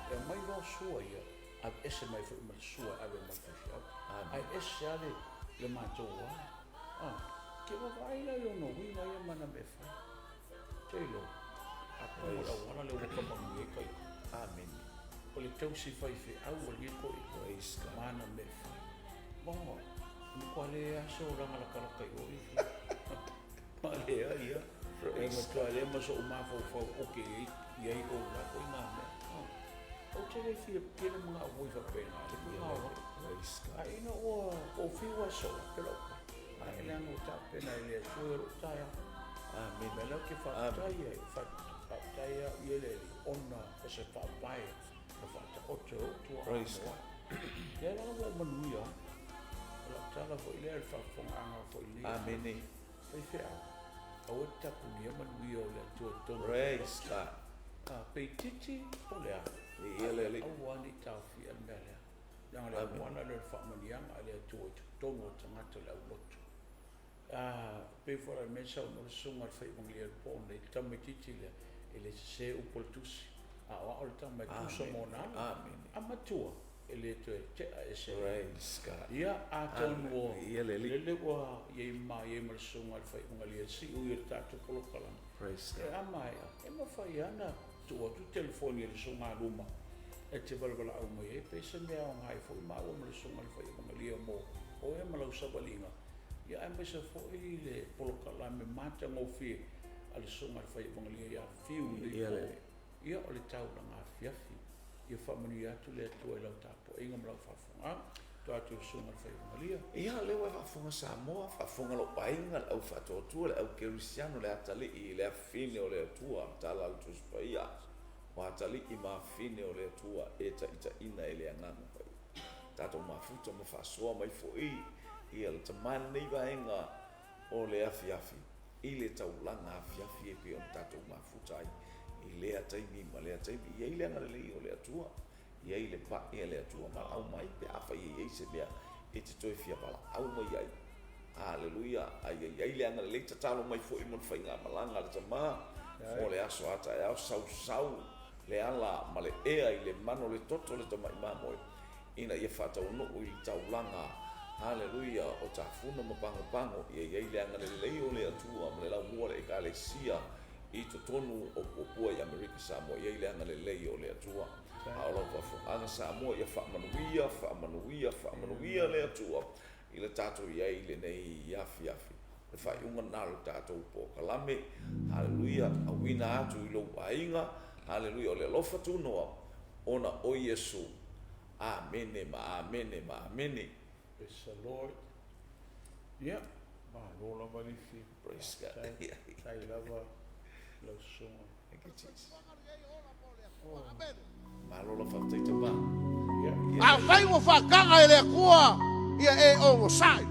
e aumai loa sua ia, aveese mai foi ma le sua e ave ma le faifeau. Ae ese lava le matou ola. Ke vaavaai la i ona uiga ia ma ana mea e fai. Te iloa, atonu o le auala lea ua ka manuia ai ka ita. Amene. O le tausi faifeau a lenei toeaina ma ana mea e fai. Maoa, e matua le aso o laga latalata i o i. Ma leai ia. E matua le ma so'u mafaufau oke i ai o la foi ngā mea. Ou te le fia pele ma ngā ui faapena, le foi ngā ola. A ina ua o fiu a sola, pe lau pa. A e leaga ua tapena e le Atua i lou taeao. Amene. Mea lea ou te faafetai ai, faafetai au i le Alii, ona o se faavae na faataoto e ou tuaa mo au. Lea la ua ou manuia ai. O lau tala foi lea i le faafofogaaga foi i lenei. Amene. Faifeau, aua e te tapunia manuia o le Atua i totonu o lou Praise loto. God. A peititi po o le a, Viia le Alii. aua ne i taofia le mea lea. Leaga o le auala lea o le faamanuiaga a le Atua i totonu o tagata o le aulotu. A pei foi o le mea e saunoa le susuga i le faiaevagelia i le po nei, le tamaitiiti lea, e le sese upu o le tusi, a o a'o le tama e tusa ma ona ala. A matua, e le toe te'a ese ai. Praise God. Ia, atonu o Viia le Alii. lele ua i ai ma i ai ma le susuga i le faiaevagelia e si'u i le tatou polokalame. Praise E God. a maea, e mafai lava ona tuu atu telefoni e le susuga luma e te valavala'au mai ai pe se mea aoga ai foi maua ma le susuga i le faiaevagelia mo oe ma lau savaliga, ia aemaise foi le polokalame matagofie a le susuga i le faiaevagelia ia Fiu i lenei po, ia o le taulaga afiafi. Ia faamanuia atu le Atua i lau tapuaiga ma lau faafofogaaga. Tuu atu i le susuga i le faiaevagelia. Ia, o lea ua e faafofoga Samoa, faafofoga lou aiga, le au faatuatua, le au kerisiano, le atalii, le afine o le Atua, tala a le Tusi Paia. O atalii ma afine o le Atua e taitaiina e le Agaga Paia. Tatou mafuta ma faasoa mai foi ia le tama i lenei vaega o le afiafi i le taulaga afiafi e pei ona tatou mafuta ai i lea taimi ma lea taimi. E i ai le agalelei o le Atua, e i ai le pa'i a le Atua valaau mai pe afai e i ai se mea e te toe fia valaau mai ai. Aleluia! A ia i ai le agalelei, tatalo mai foi mo le faigamalaga a le tama mo le aso a taeao, sausau le ala ma le ea i le mano le toto le tamai mamoe ina ia faataunuu i le taulaga, aleluia, o tafuna ma pagopago. Ia i ai le agalelei o le Atua ma le laumua o le Ekalesia i totonu o Puapua i Amerika Samoa. Ia i ai le agalelei o le Atua. A o lau faafofogaaga Samoa, ia faamanuia, faamanuia, faamanuia le Atua i le tatou i ai i lenei afiafi. O le faaiuga lena o le tatou polokalame. Haleluia! Auina atu i lou aiga. Haleluia! O le alofa tunoa ona o Iesu. Amene ma amene ma amene. Praise the Lord. Ia, malo lava le ifi. Praise God. Faafetai lava lau susuga. Thank you, Jesus. Malo la faafetai tama. Ia. Afai ua faataga e le Atua, ia e onosai.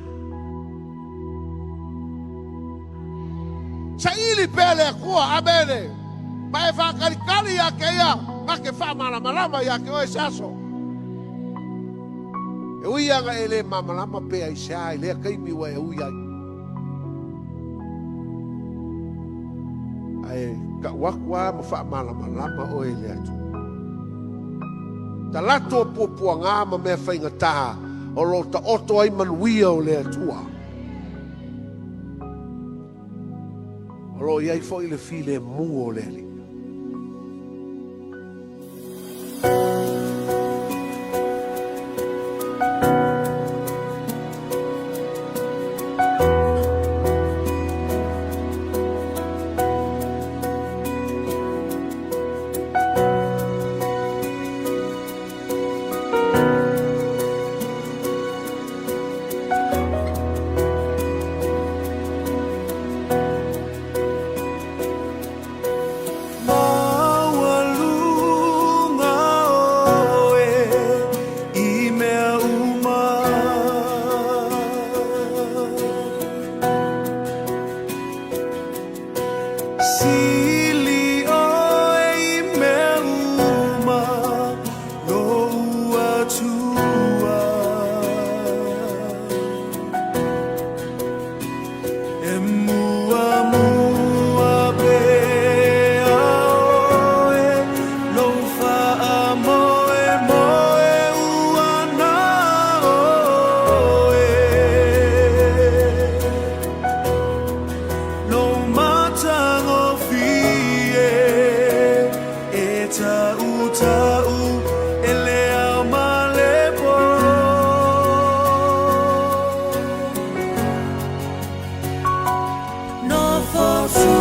Saili pea le Atua. Amene. Ma e faatalitali ia te Ia na te faamalamalama ia te oe se aso. E ui lava ina e le malamalama pe aisea i lea taimi ua e ui ai. Ae tau atu lava ma faamalamalama oe e le Atua. Talaatu o puapuaga ma mea faigata o lo o taoto ai manuia o le Atua. O lo o i ai foi le filemu o le Alii. Maualuga oe i mea uma. Sili oe i mea uma lou Atua. E muamua pea oe lou faamoemoe ua na oe. Lou matagofie e tautau e le ao ma le po. Nofo.